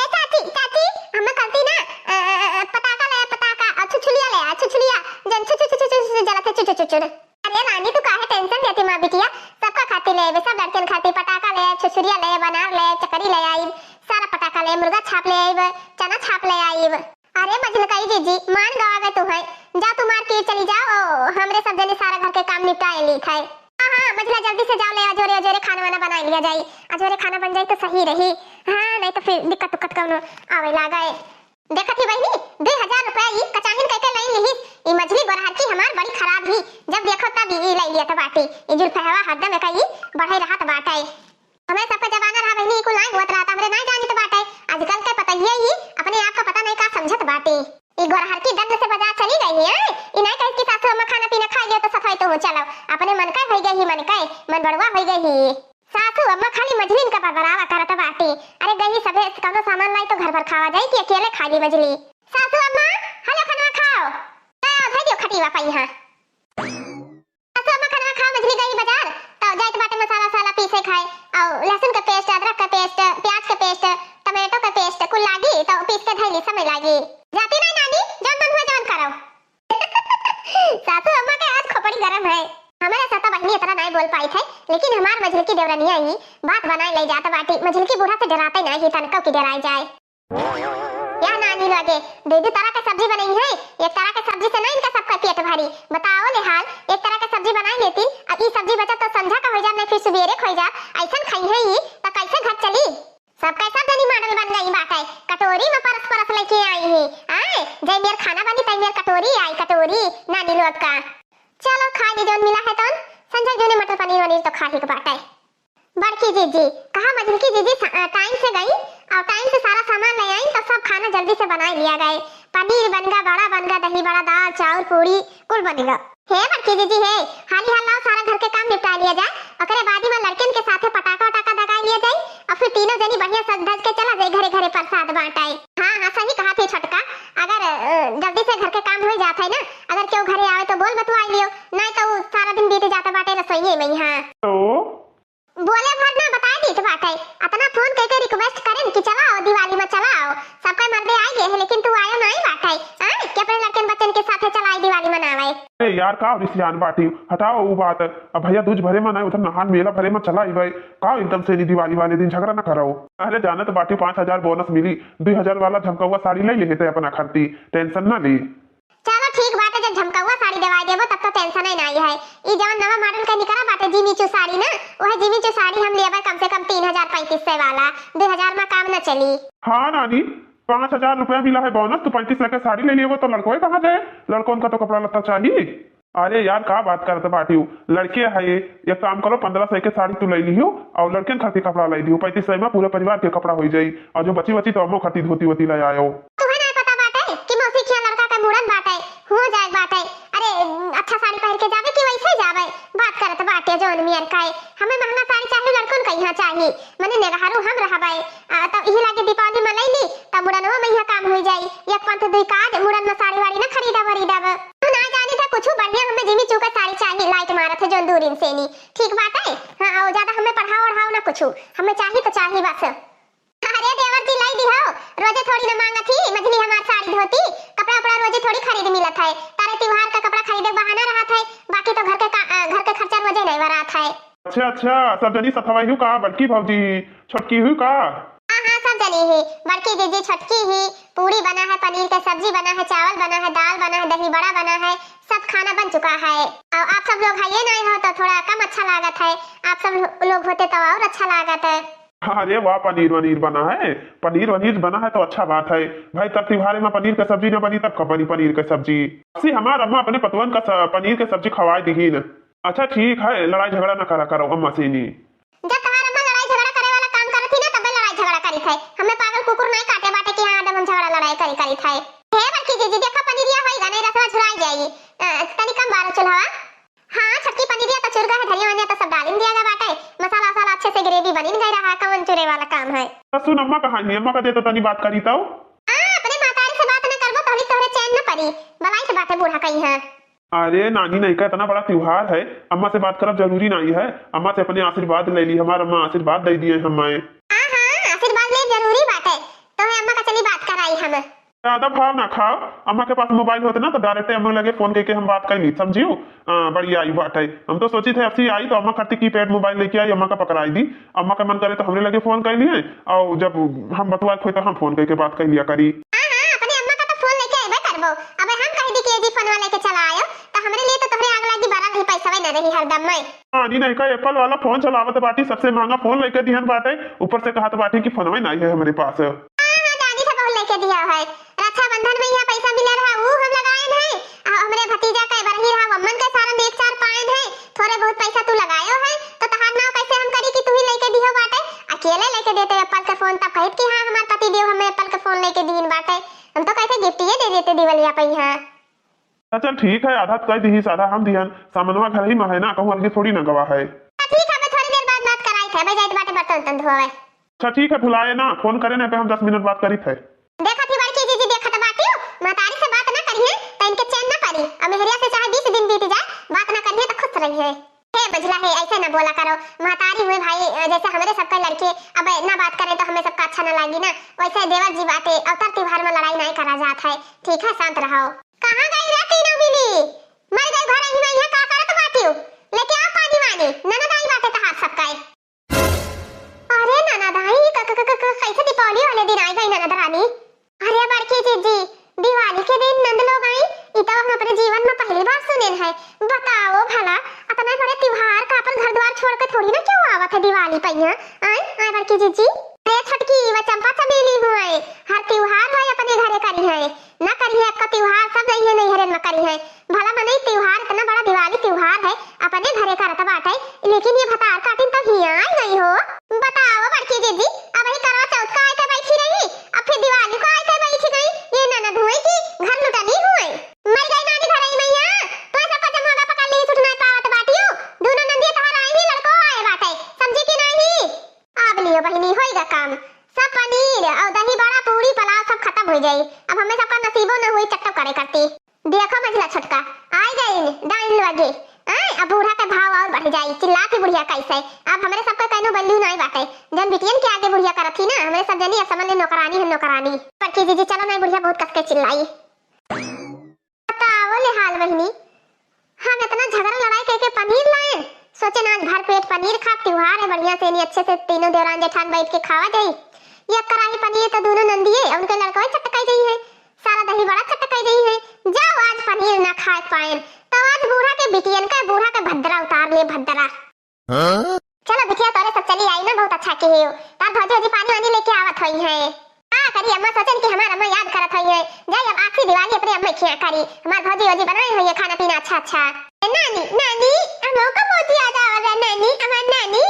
ए चाची, चाची, हमें कलती ना, अ, अ, अ, पटाखा ले, पटाखा, अ, छुछुलिया ले, अ, छुछुलिया, जन छु, छु, छु, छु, छु, छु, जलत है, छु, छु, छु, छु। अरे रानी, तू काहे टेंशन लेती माँ बिटिया? सबका खाती ले, सब लड़कियन खाती पटाखा ले, छुछुलिया ले, बनार ले, चकरी ले आइब, सारा पटाखा ले, मुर्गा छाप ले आइब, चना छाप ले आइब। अरे मझलकई जीजी, मान गवा गए तू है, जा तू मार्केट चली जाओ, हमरे सब जने सारा घर के काम निपटाए ली थे। हाँ, हाँ, मझला जल्दी से जाओ, ले अजोरे, अजोरे खाना वाना बनाई लिया जाई। अजोरे खाना बन जाई तो सही रही। हाँ, नहीं तो फिर दिक्कत उक्कत कौनो आवे लागे। देखत ही बहिनी, दो हजार रुपया ई कचाहिन कह के लाई लिहिस। ई मझली गोरहर की हमार बड़ी खराब ही। जब देखो तब ई लाई लियत बाटी। ई जुल्फहवा हरदम एका ई बढ़े रहत बाटे। हमें सबका जमाना रहा बहिनी, ई कुल नाई होत रहा, त हमरे नाई जानित बाटे। आजकल के पतइये ही अपने आप का पता नहीं का समझत बाटे। ई गोरहर की दंड से बाजार चली गई है, ई नाई कहे कि सासू अम्मा खाना पीना खा लियो तो सफाई तो हो, चलो, अपने मन का होई गई ही, मन का, मन बड़ुआ होई गई ही। सासू अम्मा खाली मझलिन का बरबरावा करत बाटे। अरे गई सभे कौनो सामान लाई तो घर भर खावा जाई कि अकेले खा ली मझली? सासू अम्मा, हलो खनवा खाओ, ले आओ, धर दियो खटीवा पा यहाँ। सासू अम्मा खनवा खाओ, मझली गई बाजार, तो जाइत बाटे मसाला वसाला पीसे खाए, और लहसुन के paste, अदरक के paste, प्याज के paste, tomato के paste, कुल लागी, तो पीस के धैली समय लागी। जाती नहीं नानी, जौन मन हुआ जौन करो। सासू अम्मा के आज खोपड़ी गरम है। हमारे साथ बहिनी इतना नहीं बोल पाई थे, लेकिन हमार मझलकी देवरनिया ही बात बनाए ले जात बाटी। मझलकी बूढ़ा से डराते नहीं ही, तनको की डराई जाए। या नानी लगे दो दो तरह के सब्जी बनई है, एक तरह के सब्जी से ना इनका सबका पेट भरी। बताओ ले हाल, एक तरह के सब्जी बनाई लेती, अब ई सब्जी बचा तो संझा का हो जात, नहीं फिर सुबेरे का हो जात, ऐसन खाई है ई, तो कैसे घर चली? सबका सब जनी model बन गई बाटे, कटोरी में परस परस लेके आई है। आए, जय मेर खाना बनी तय मेर कटोरी आई, कटोरी नानी लोग का। चलो खा ली जौन मिला है तौन, संझा जौने मटर पनीर वनीर तो खा ही के बाटे। बड़की जीजी, कहा मझलकी जीजी स-, अ, time से गई और time से सारा सामान ले आई, तो सब खाना जल्दी से बनाई लिया गए। पनीर बन गा, बड़ा बन गा, दही बड़ा, दाल, चाउर, पूरी, कुल बन गा। हे बड़की जीजी हे, हाली हाल लाओ, सारा घर के काम निपटा लिया जाए, ओकरे बाद ही में लड़कियन के साथे पटाखा वटाखा दगाई लिया जाए और फिर तीनों जनी बढ़िया सज धज के चला जाए घरे घरे प्रसाद बांटाए। हाँ, हाँ, सही कहा थी छोटका, अगर, अ, जल्दी से घर के काम हो जात है ना, अगर केहू घरे आवे तो बोल बतवाई लियो, नहीं तो उ सारा दिन बीत जाता बाटे रसोइये में ही। हाँ। तो बोले भर ना बताए दीत बाटे। अतना phone कइके request करेन कि चला आओ, दिवाली में चला आओ। सबके मर्दे आइ गए हैं, लेकिन तू आयो नाहीं बाटे। आए, कि अपने लड़कन बच्चन के साथे चला आई दिवाली मनावे। अरे यार, का रिसियान बाटी, हटाओ उ बात। अब भैया दूज भरे में नाहीं, उधर नहान मेला भरे में चला आई भाई। का एकदम से नी दिवाली वाले दिन झगड़ा ना करो। अरे जानत बाटी, पाँच हजार bonus मिली, दुई हजार वाला झमकौआ साड़ी ले लेते अपना खरती, tension ना ली। चलो ठीक बाटे, जब झमकौआ साड़ी देवाई देबो तब तो tension ही नाहीं है। ई जवन नवा model के निकला बाटे जिमी चू साड़ी ना, वह जिमी चू साड़ी हम लेबे कम से कम तीन हजार पैंतीस सौ वाला, दो हजार में काम न चली। हाँ नानी, पाँच हजार रुपया मिला है bonus, तू पैंतीस सौ के साड़ी ले लेबो तो लड़कोए कहाँ जाए? लड़कोन का तो कपड़ा लत्ता चाहिए। अरे यार, का बात करत बाटियो, लड़के है, एक काम करो, पन्द्रह सौ के साड़ी तू ले लियो और लड़कन खातिर कपड़ा ले दियो, पैंतीस सौ में पूरे परिवार के कपड़ा हो जाई। और जो बची बची तो अम्मो खातिर धोती वोती ले आयो। तुम्हें नहीं पता बाटे कि मौसी खिया लड़का के मूड़न बाटे, हो जाए बाटे। अरे, अच्छा साड़ी पहन के जावे कि वैसे जावे? बात करत बाटे जौन मियर काए, हमें महंगा साड़ी चाहिए, लड़कन का यहाँ चाहिए, मने नेगहरू हम रहबे। आ, तो यही लागे दीपावली में ले ली, तब मुड़नवा में यहाँ काम हो जाई। एक पंथ दुई काज, मुड़न में साड़ी वाड़ी ना खरीदा वरीदा बा। तू ना जानी था कुछ बढ़िया, हमें जिमी चू का साड़ी चाहिए, light मारत है जौन दूरिन से नी। ठीक बाटे? हाँ, आओ, ज्यादा हमें पढ़ाओ ओढ़ाओ ना कुछ, हमें चाहिए तो चाहिए बस। अरे देवर जी, लाई दिहो, रोजे थोड़ी ना मांगत ही मझली हमार साड़ी धोती, कपड़ा उपड़ा रोजे थोड़ी खरीद मिलत है, तारे त्योहार का कपड़ा खरीदे के बहाना रहत है, बाकी तो घर के का, अ, घर के खर्चा रोजे नहीं भरात है। अच्छा, अच्छा, सब जनी सथवा ही का, बड़की भौजी, छोटकी हुई का? हाँ, हाँ, सब जनी ही, बड़की जीजी, छोटकी ही, पूरी बना है, पनीर के सब्जी बना है, चावल बना है, दाल बना है, दही बड़ा बना है, सब खाना बन चुका है। और आप सब लोग है ये नहीं हो तो थोड़ा कम अच्छा लागत है, आप सब लो-, लोग होते तो और अच्छा लागत है। अरे वाह, पनीर वनीर बना है, पनीर वनीर बना है तो अच्छा बात है। भाई, तब त्योहारे मा पनीर कै सब्जी न बनी, तब कब बनी पनीर कै सब्जी? अस्सी हमार अम्मा अपने पतवन का स-, पनीर कै सब्जी खवाए दिहिन। अच्छा ठीक है, लड़ाई झगड़ा न करा करो अम्मा से नी। जब तोहार अम्मा लड़ाई झगड़ा करे वाला काम करत ही ना, तब्बे लड़ाई झगड़ा करित है। हमें पागल कुकुर नहीं काटे बाटे कि हाँ, एकदम हम झगड़ा लड़ाई करी करित है। हे बड़की जीजी, देखो पनीरिया होइगा, नहीं रसवा झुराई जाई। अ, तनी कम बारो चूल्हा। हाँ, छोटकी पनीरिया तो चुर गए है, धनिया वनिया तो सब डालिन दिया गया बाटे। मसाला वसाला अच्छे से gravy बनिन गए रहा, कौन चुरे वाला काम है? तो सुन अम्मा कहाँ है, अम्मा का दे तो तनी बात करी तो। आ, अपने महतारी से बात न करबो, तोहरी तोहरे चैन न पड़ी। बलाई से बाटे बूढ़ा कहीं है। अरे नानी, नहीं का इतना बड़ा त्योहार है, अम्मा से बात करब जरूरी नहीं है। अम्मा से अपने आशीर्वाद ले ली, हमार अम्मा आशीर्वाद दे दिए हमें। हाँ, हाँ, आशीर्वाद ले जरूरी बात है। तो है अम्मा का चली बात कराई हम। ज्यादा भाव ना खाओ, अम्मा के पास मोबाइल होते ना तो direct अम्मा लगे फोन करके हम बात कर ली, समझियो? हाँ, बढ़िया आई बात है। हम तो सोची थे अस्सी आई तो अम्मा खातिर keypad मोबाइल लेके आई, अम्मा का पकड़ाई दी। अम्मा का मन करे तो हमरे लगे फोन कर लिए, और जब हम बतुआ खोए तो हम फोन करके बात कर लिया करी। हाँ, हाँ, अपने अम्मा का तो फोन लेके अइबे करबो। अब हम कह दी कि जी फोनवा लेके चला आयो, तो हमरे लिए तो तोहरे आग लागी बरल रही, पैसा न रही हरदम में। हाँ, नी नहीं का एप्पल वाला फोन चलावत बाटी, सबसे महंगा फोन लेके दिहन बाटे, ऊपर से कहत बाटी कि फोनवे नहीं है हमरे पास। हाँ, हाँ, दादी से बहुत लेके दिया है। रक्षाबंधन में यहाँ पैसा मिला रहा, ऊ हम लगाए हैं। आ, हमरे भतीजा का बरही रहा, वम्मन के सारन एक चार पाएन है। थोड़े बहुत पैसा तू लगायो है, तो तहार नाव कैसे हम करी कि तू ही लेके दियो बाटे? अकेले लेके देते एप्पल के फोन, तब कहित कि हाँ, हमार पति देव हमें एप्पल के फोन लेके दीन बाटे। हम तो कैसे gift ये दे देते दिवलिया पे यहाँ। अच्छा, चल ठीक है, आधा तो कह दीही, आधा हम दिहन, सामनवा घर ही में है ना, कहूँ अलगे थोड़ी ना गवा है। हाँ, ठीक है, अबे थोड़ी देर बाद बात कराई थे, अबे जाइत बाटे बर्तन उर्तन धोवे। अच्छा ठीक है, भुलाए ना, फोन करे ना पे हम दस मिनट बात करी थे। देखत ही बड़की जीजी, देखत बाटियो, महतारी से बात ना करिहे, तो इनके चैन ना पड़ी। अब मेहरिया से चाहे बीस दिन बीत जाए, बात ना करिहे तो खुश रहिहे। हे मझला हे, ऐसे ना बोला करो, महतारी हुए भाई, अ, जैसे हमरे सबके लड़के अब ना बात करें तो हमें सबका अच्छा ना लागी ना। वैसे देवर जी बाटे, अवतर त्योहार में लड़ाई नहीं करा जात है, ठीक है, शांत रहो। कहाँ गई रे तीनों मिली? मर गई घर ही में, यहाँ का करत बाटियो? लेके आओ पानी वानी, ननद आई बाटे तहार सबका। अरे ननद आई, क-, क-, क-, क-, कैसे दीपावली वाले दिन आ गई ननद रानी? अरे बड़की जीजी, दिवाली के दिन नंद लोग आई, ई तो हम अपने जीवन में पहली बार सुनेन है। बताओ भला, इतना बड़े त्योहार का अपन घर द्वार छोड़ के थोड़ी ना क्यों आवत है दिवाली पे यहाँ? आय, आय बड़की जीजी। अरे छोटकी, वह चंपा चमेली हुए, हर त्योहार है अपने घरे करी है, ना करी है आपका त्योहार, सब नहीं है नैहरे में करी है। भला मनई त्योहार, इतना बड़ा दिवाली त्योहार है, अपने घरे करत बाटे, लेकिन ये भतार काटिन तो हियाँ आई गई हो। बताओ बड़की दीदी, अब ही करवा चौथ का आके बैठी रही, अब फिर दिवाली को आके बैठी गई। ये ननद हुए कि घर लुटनी हुए? मर गई नानी धरई मैया, तो सबका जमवागा पकड़ ली, छुट नहीं पावत बाटियो। दोनों नंदिया तहार आई ही लड़को आए बाटे, समझी कि नहीं? अब लियो बहिनी, होइगा काम, सब पनीर और दही बड़ा, पूरी, पुलाव सब खत्म हो जाई। अब हमें सबका नसीबो न हुई चट्टो करे करती। देखो मझला छोटका, आई गई डाइन लगे। आय, अब बूढ़ा के भाव और बढ़ जाई, चिल्ला के बुढ़िया कैसे। अब हमरे सबके कइनो value नाई बाटे। जन बिटियन के आगे बुढ़िया करत ही ना, हमरे सब जनी अब समझ ले नौकरानी है नौकरानी। बड़की जीजी चलो नहीं, बुढ़िया बहुत कस के चिल्लाई। बताओ ले हाल बहिनी, हम इतना झगड़ा लड़ाई करके पनीर लाए, सोचे ना आज भर पेट पनीर खा, त्योहार है बढ़िया से, नहीं अच्छे से तीनों देवरान जेठान बैठ के खावा जाई। ये कढ़ाई पनीर तो दोनों नंदिये और उनके लड़का चटकाई जाई है। सारा दही बड़ा चटकाई रही है। जाओ, आज पनीर ना खाए पाएन, तो आज बूढ़ा के बिटियन का, बूढ़ा के भद्रा उतार ले, भद्रा। हाँ? चलो बिटिया, तोरे सब चली आई ना, बहुत अच्छा किहे हो। तार भौजी जी पानी वानी लेके आवत होई है। का करी अम्मा, सोचन कि हमार अम्मा याद करत होई है। जाई अब आखिरी दिवाली अपने अम्मा के यहाँ करी। हमार भौजी वौजी बनाए होई है खाना पीना अच्छा अच्छा। ए नानी, नानी, अम्मा का बहुत याद आवा रहा नानी, हमार नानी।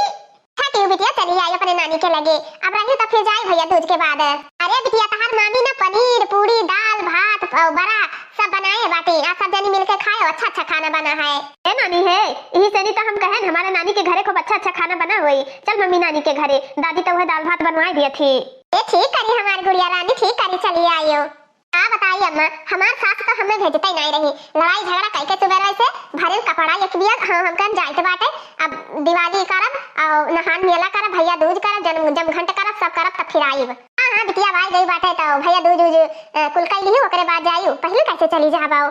हाँ, क्यों बिटिया, चली आई अपने नानी के लगे। अब रही तो फिर जाए भैया दूज के बाद। अरे बिटिया, तहार मामी ना पनीर, पूरी, दाल, भात और बड़ा सब बनाए बाटी। आज सब जनी मिलके खाए, अच्छा अच्छा खाना बना है। ए नानी है, यही से नहीं तो हम कहेन, हमारे नानी के घरे खूब अच्छा अच्छा खाना बना होई। चल मम्मी नानी के घरे, दादी तो वह दाल भात बनवाए दिए थी। ए ठीक करी हमारी गुड़िया रानी, ठीक करी, चली आयो। का बताई अम्मा, हमार सास तो हमें भेजते ही नहीं रही। लड़ाई झगड़ा कई के सुबह से भरन कपड़ा एक बिया, हाँ, हम कन जाइत बाटे। अब दिवाली करब, और नहान मेला करब, भैया दूज करब, जन्म, जमघंट करब, सब करब, तब फिर आइब। हाँ, हाँ, बिटिया भाई गई बाटे तो भैया दूज उज, अ, कुल कई लिही, ओकरे बाद जाइब। पहले कैसे चली जाबाओ?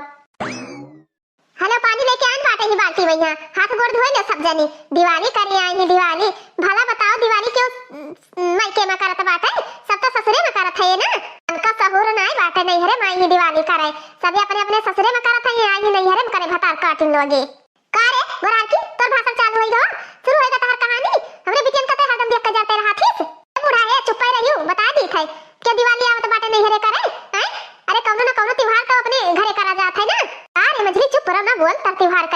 हेलो, पानी लेके आन बाटे ही बाल्टी में, यहाँ हाथ गोड़ धोए ले सब जनी। दिवाली करे आई ही दिवाली। भला बताओ, दिवाली क्यों, उम, मायके में करत बाटे? सब तो ससुरे में करत है ना। उनका सहूर नाई बाटे, नहीं हरे माई ही दिवाली करे। सभी अपने अपने ससुरे में करत है, आई ही नहीं हरे में करे भतार काटिन लोगे। का रे, गोरार की, तोर भाषण चालू होई गो? शुरू होई गा तहार कहानी? हमरे बिटियन का ते हरदम देख के जरते रहा थीस।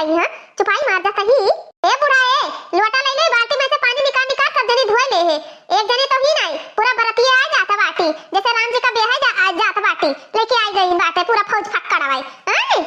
अइहाँ, चुपाई मार जा सही। ए बूढ़ा ए, लोटा लइ ले, बाल्टी में से पानी निकाल निकाल सब जनी धोए ले हे। एक जनी तो ही नाई, पूरा बरतिया आ जात बाटी, जैसे राम जी का ब्याह जा, आ जात बाटी, लेके आई गई बाटे पूरा फौज फक्कड़ आवाई। आय?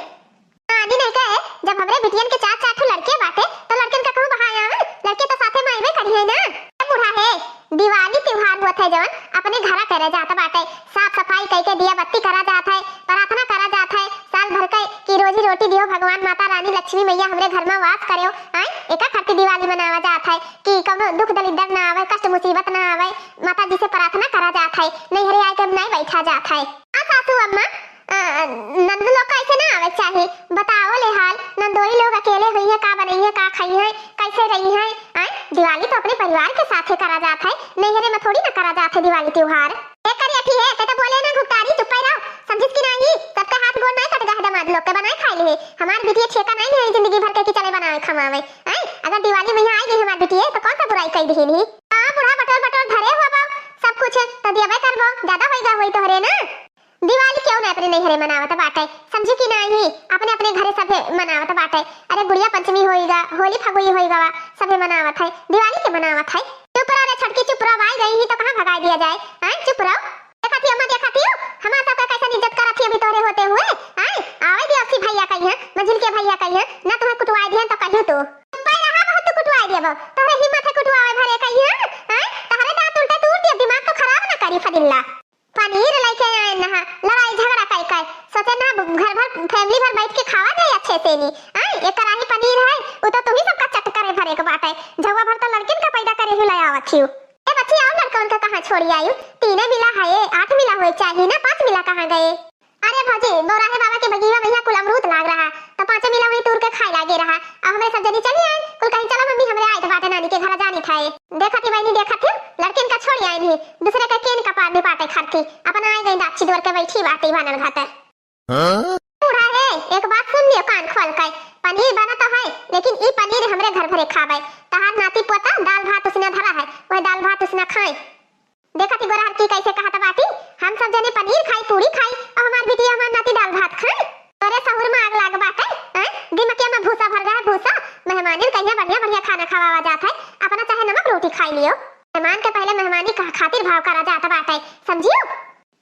आनी नहीं कहे, जब हमरे बिटियन के चार चार ठो लड़के बाटे, तो लड़कन का कहूँ बहाया आवे, लड़के तो साथे में आइबे करी है ना। ए बूढ़ा हे, दिवाली त्योहार होत है जवन, अपने घरा करे जात बाटे, साफ सफाई कइके दिया बत्ती करा जात है, प्रार्थना करा जात है, साल भर के कि रोजी रोटी दियो भगवान, माता रानी लक्ष्मी मैया हमरे घर में वास करेव। आय, एका खातिर दिवाली मनावा जात है कि कौनो दुख दलिद्दर ना आवे, कष्ट मुसीबत ना आवे, माता जी से प्रार्थना करा जात है, नैहरे आए के नाई बैठा जात है। आ सासू अम्मा, आ, नंद लोग का ऐसे ना आवे के चाही, बताओ ले हाल, नंदोई लोग अकेले हुई है, का बनई है, का खाई है, कैसे रही है। आय, दिवाली तो अपने परिवार के साथे करा जात है, नैहरे में थोड़ी ना करा जात है दिवाली त्योहार। ए करिया थी है, ते तो बोले ना घुघटारी, चुप्पे रहो। समझिस कि नाही, सबका हाथ गोड़ नाही कट गा है, दामाद लोग के बनाए खाए ले। हमार बिटिया ठेका नाही है जिंदगी भर के कि चले बनावे खमावे। हैं? अगर दिवाली में यहाँ आई गई हमार बिटिया, तो कौन सा बुराई कई दिहिन ही? हाँ, बूढ़ा बटोर बटोर धरे हुआ बा, सब कुछ तो दियाबे करबो, ज्यादा होई गा होई तोहरे ना। दिवाली क्यों ना अपने नैहरे मनावत बाटे, समझी कि नाही, अपने अपने घरे सभे मनावत बाटे। अरे गुड़िया पंचमी होई गा, होली फगुई होई गा, सभे मनावत है, दिवाली के मनावत है। चुप रहो रे छोटकी, चुप रहो, आई गई ही तो कहाँ भगाई दिया जाए, हैं? चुप रहो। देखा थी अम्मा, देखा थी, हमार सबका कैसन इज्जत करत थी अभी तोहरे होते हुए, हैं? आवे दिया अस्सी भैया कहिया, मंझिल के भैया कहिया, ना तुम्हें कुटवाए दिया तो कहियो तू। चुप्पे रहा, बहुत कुटवाए दिया, तोहरे हिम्मत है कुटवावे भरे कहिया, हैं? तोहरे दांत उल्टे तूर दिया, दिमाग तो खराब ना करी फदिल्ला। पनीर लइके आए नहा, लड़ाई झगड़ा कई कई, सोचे ना घर भर family भर बैठ के खावा जाए अच्छे से नी। आय, एक कराही पनीर है, उ तो तुम्ही सबका चट करे भरे के बाटे। झउआ भर तो लड़किन का पैदा करे ही ले आवत हियो। ए बच्ची, आओ लड़कन का कहाँ छोड़ी आयु? तीने मिला है, आठ मिला होए चाहिए ना, पाँच मिला कहाँ गए? अरे भौजी, बौराहे बाबा के बगीवा में यहाँ कुल अमरूद लाग रहा, तो पाँचे मिला वही तूर के खाए लागे रहा। अब हमें सब जनी चली आए, कुल कहीं चलो मम्मी, हमरे आए तो बाटे नानी के घर जानी था। देखा थी बहनी, देखा थी, लड़किन का छोड़ी आए नहीं, दूसरे के केन का पार निपाटे खरती, अपना आए गई दाची दौर के बैठी बाटी बनल घाटे। हाँ? बूढ़ा है, एक बात सुन लियो कान खोल के, पनीर बना तो है, लेकिन ई पनीर हमरे घर भरे खावे। तहार नाती पोता दाल भात उसने धरा है, वह दाल भात उसने खाए। देखा थी गोरहर की कैसे कहत बाटी, हम सब जने पनीर खाई, पूरी खाई, और हमार बिटिया हमार नाती दाल भात खाए। तोरे सहूर में आग लाग बाटे, हैं? दिमकिया में भूसा भर गया है, भूसा। मेहमानिन कहिया बढ़िया बढ़िया खाना खवावा जात है, अपना चाहे नमक रोटी खाई लियो। मेहमान के पहले मेहमानी का खातिर भाव करा जात बाटे, समझियो?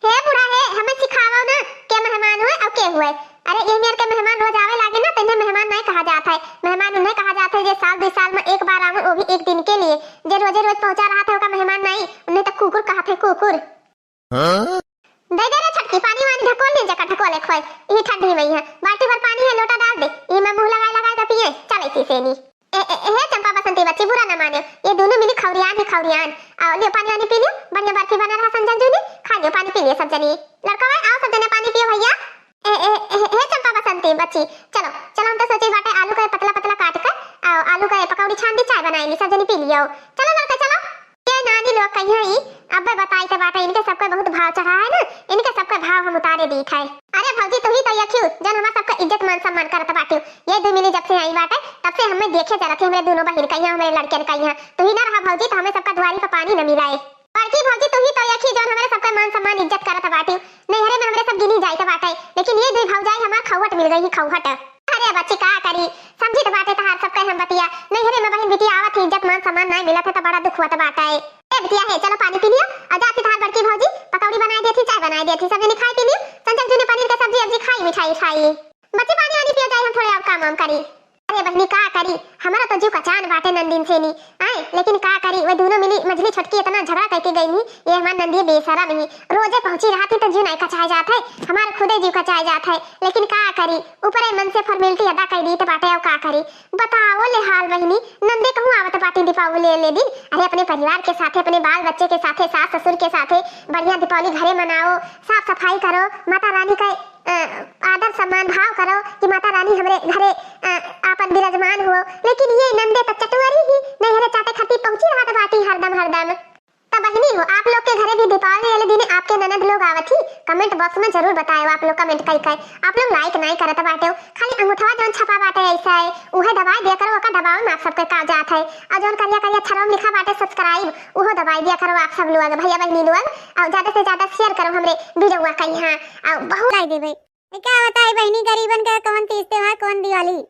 हे बूढ़ा हे, हमें सिखावो ना, के मेहमान हुए और के हुए। अरे, ये मेर के मेहमान रोज आवे लागे ना, तो इन्हें मेहमान नहीं कहा जात है। मेहमान उन्हें कहा जात है जे साल दो साल में एक बार आवे, वो भी एक दिन के लिए। जे रोजे रोज पहुंचा रहा था, ओका मेहमान नहीं, उन्हें तो कुकुर कहा थे, कुकुर। हाँ? दे दे रे छोटकी, पानी वानी ढकोल ले, जका ढकोले खोए, यही ठंडी में ही है। बाल्टी भर पानी है, लोटा डाल दे, यही में मुंह लगाए लगाए के पिए, चले थी सेनी। ए, ए, ए, हे चंपा बसंती बच्ची, बुरा न माने, ये दोनों मिली खौरियान ही खौरियान। आओ, लियो पानी वानी पी लियो, बढ़िया बर्फी बना रहा संजन जी ने, खा लियो पानी पी लियो सब जनी। लड़का भाई, आओ सब जने पानी पियो भैया। ए, ए, ए, हे चंपा बसंती बच्ची, चलो, चलो, हम तो सोचे बाटे आलू का पतला पतला काट कर, आओ, आलू का पकौड़ी छान दी, चाय बनाई ली, सब जनी पी लियो। चलो लड़का, चलो। ये नानी लोग कहिया ही, अबे बताई तो बाटे, इनके सबके बहुत भाव चढ़ा है ना, इनके सबके भाव हम उतारे दीत है। अरे भौजी, तू ही तो यखियो, जन हमार सबका इज्जत मान सम्मान करत बाटियो। ये दो मिली जब से आई बाटे, तब से हमें देखे चलत ही, हमरे दोनों बहिन कहिया, हमरे लड़कियन कहिया। तू ही ना रहा भौजी, तो हमें सबका दुआरी पर पानी न मिलाए। बड़की भौजी, तू ही तो यखियो, जौन हमरे सबका मान सम्मान इज्जत करत बाटियो। नैहरे में हमरे सब गिनी जाइत बाटे, लेकिन ये दो भौजाई हमार खौहट मिल गई, खौहट। अरे बच्ची, का करी, समझित बाटे तहार सबके हम बतिया। नैहरे में बहिन बिटिया आवत ही, इज्जत मान सम्मान नाई मिलत है, तो बड़ा दुख होत बाटे। ए बिटिया हे, चलो पानी पी लियो, और जाती तहार बड़की भौजी पकौड़ी बनाई देती, चाय बनाई देती, सब जनी खाई पी लियो। संजय जी ने पनीर के सब्जी अब्जी खाई, मिठाई उठाई। बच्ची, पानी वानी पियो, जाई हम थोड़े और काम वाम करी। अरे बहिनी, का करी, हमारा तो जीव कचान बाटे नंदिन से नी। आए, लेकिन का करी, वे दोनों मिली, मझली छोटकी इतना झगड़ा करके गई नी। ये हमार नंदिया बेशरम ही, रोजे पहुंची रहती तो जीव नाई कचाए जात है, हमार खुदे जीव कचाए जात है। लेकिन का करी, ऊपरे मन से formality अदा कर दी तो बाटे, और का करी। बताओ ले हाल बहिनी, नंदे कहूँ आवत बाटी दीपावली ले दिन। अरे अपने परिवार के साथे, अपने बाल बच्चे के साथे, सास ससुर के साथे बढ़िया दीपावली घरे मनाओ, साफ सफाई करो, माता रानी का, अ, आदर सम्मान भाव करो कि माता रानी हमरे घरे, अ, आपन विराजमान हो। लेकिन ये नंदे तो चटुअरी ही, नैहरे चाटे खातिर पहुंची रहत बाटी हरदम हरदम। त बहिनी हो, आप लोग के घरे भी दीपावली वाले दिने आपके ननद लोग आवत ही? Comment box में जरूर बताएव आप लोग comment कई कई। आप लोग like नाई करत बाटे, खाली अंगूठवा जौन छपा बाटे ऐसा है, उहे दबाए दिया करो, ओका दबावे में आप सबके का जात है। और जौन करिया करिया अक्षरवा में लिखा बाटे subscribe, उहो दबाए दिया करो आप सब लोग, भैया बहिनी लोग, और ज्यादा से ज्यादा share करो हमरे video का यहाँ। और बहुत दे भाई, क्या बताई बहिनी, गरीबन का कौन तीज त्योहार, कौन दिवाली।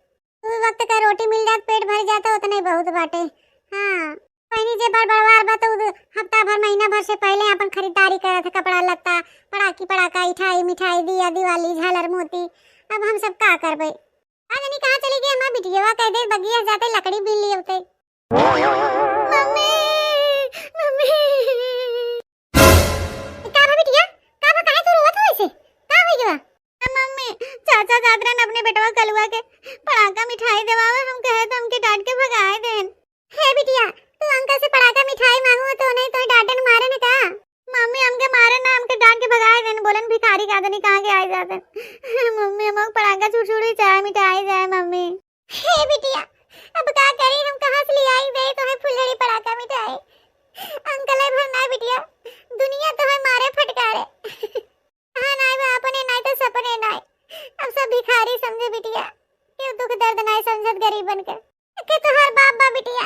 दू वक्त का रोटी मिल जात, पेट भर जात, उतने बहुत बाटे। हाँ, बहिनी, जे बड़ बड़वार बा, तो उ हफ्ता भर, महीना भर से पहले अपन खरीदारी करत है, कपड़ा लत्ता, पड़ाकी पड़ाका, इठाई मिठाई, दिया दिवाली, झालर मोती। अब हम सब का करबे? आ जनी कहाँ चली गई हमार बिटिया? कह दे बगिया जाते लकड़ी बीन लिए होते। मम्मी, मम्मी। का बा बिटिया? का बा? काहे तू रोवत हो ऐसे? का हो गया? मम्मी, चाचा जात रहन अपने बेटवा कलुआ के पड़ाका मिठाई देवावे, हम कहे तो हमके डांट के भगाए देन। हे बिटिया, तू अंकल से पड़ाका मिठाई मांगू तो नहीं तो डांटन मारन का? मम्मी, हमके मारे ना, हमके डांट के भगाए देन, बोलन भिखारी का जनी कहाँ के आए जाते। मम्मी, हमको पड़ाका छुरछुरी चाहे मिठाई चाहे मम्मी। हे बिटिया, अब का करी, हम कहाँ से ले आई दे तोहे फुलझड़ी पड़ाका मिठाई? अंकल है भर ना बिटिया, दुनिया तोहे मारे फटकारे। हाँ, नाई बा, अपने नाई तो सपने नाई। अब सब भिखारी समझे बिटिया, केहू दुख दर्द नाई समझत गरीबन के। के तोहार बाप बा बिटिया,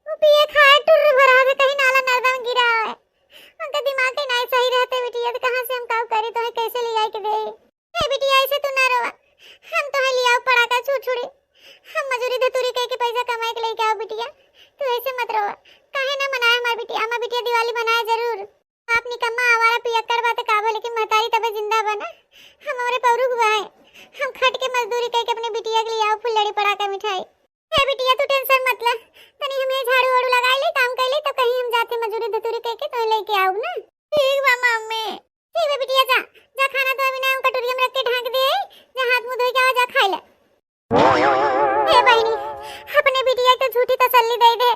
वो पिए खाए टुर्र भरा के कहीं नाला नर्दा में गिरा है। उनका दिमाग के नाई सही रहते बिटिया, तो कहाँ से हम काम करी, तोहे कैसे ले आई के दे? हे बिटिया, ऐसे तू ना रोवा, हम तोहे ले आओ पड़ाका छुरछुरी, हम मजूरी धतूरी कह के पैसा कमाए के लेके आओ बिटिया, तू ऐसे मत रोवा। काहे ना मनाए हमार बिटिया, हमार बिटिया दिवाली मनाए जरूर। बाप निकम्मा आवारा पियक्कड़ बा त का भो, लेकिन महतारी तबे जिंदा बा ना। हम हमरे पौरुख बा है, हम खट के मजदूरी करके अपने बिटिया के लिए आओ फुलझड़ी पड़ाका मिठाई। हे बिटिया, तू टेंशन मत ले, तनी हम ये झाड़ू वाड़ू लगाई ले, काम कर ले, तो कहीं हम जाते मजूरी धतूरी करके तो लेके आओ ना। ठीक बा मम्मी। ठीक बा बिटिया, जा, जा खाना तो अभी ना हम कटोरिया में रख के ढांक दे, जा हाथ मुंह धो के आ, जा खाई ले। हे बहिनी, अपने बिटिया के झूठी तसल्ली दे दे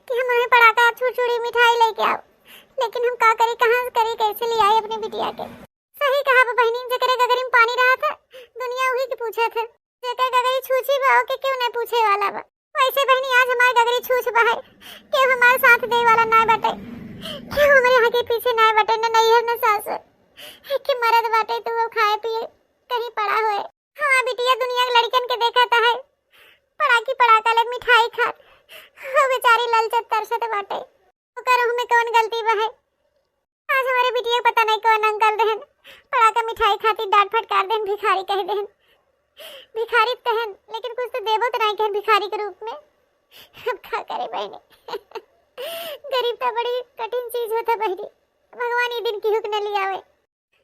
कि हम उन्हें पड़ाका छुरछुरी मिठाई लेके आओ, लेकिन हम का करी, कहाँ से करी, कैसे ले आई अपने बिटिया के? सही कहा बा बहिनी, जेकरे गगरी में पानी रहा था, दुनिया वही के पूछा था, जेकर गगरी छूछी बा, ओके क्यों नहीं पूछे वाला बा? वैसे बहिनी, आज हमार गगरी छूछ बा है, क्यों हमार साथ दे वाला ना बटे, क्यों हमारे आगे पीछे ना बटे, न नैहर न सासुर, कि मरद बाटे तो वो खाए पिए कहीं पड़ा होए। हाँ बिटिया, दुनिया के लड़कन के देखत है, पड़ाकी पड़ाका ले मिठाई खात, वो बेचारी ललचत तरसत बाटे, ओकर हमें कौन गलती बा है? आज हमारे बिटिया के पता नहीं कौन अंकल रहन, पड़ाका मिठाई खातिर डांट फटकार देन, भिखारी कह देन। भिखारी तो हन, लेकिन कुछ तो देबो तो नहीं कहन भिखारी के रूप में। अब का करे बहनी, गरीब तो बड़ी कठिन चीज होता बहनी, भगवान ये दिन की हुक न लियावे।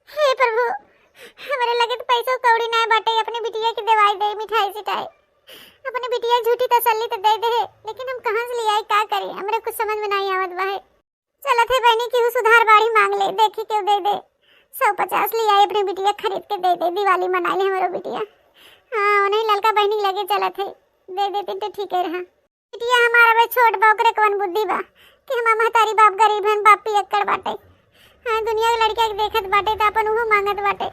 हे प्रभु, हमरे लगे तो पैसो कौड़ी नाय बाटे, अपने बिटिया के दवाई दे, मिठाई सिटाई, अपने बिटिया झूठी तसल्ली तो दे दे, लेकिन हम कहाँ से ले आई, का करी, हमरे कुछ समझ में नहीं आवत बा है। चलत है बहनी, केहू सुधार बाढ़ी मांग ले, देखी केहू दे दे, सौ पचास ले आई, अपने बिटिया खरीद के दे दे, दिवाली मना ले हमरो बिटिया। हाँ, उन्हें ललका बहनी लगे चलत है, दे देते तो ठीक है रहा। बिटिया हमार अबे छोट बा, ओकरे कवन बुद्धि बा कि हमार महतारी बाप गरीब हन, बाप पियक्कड़ बाटे। हाँ, दुनिया के लड़किया के देखत बाटे त अपन उहो मांगत बाटे।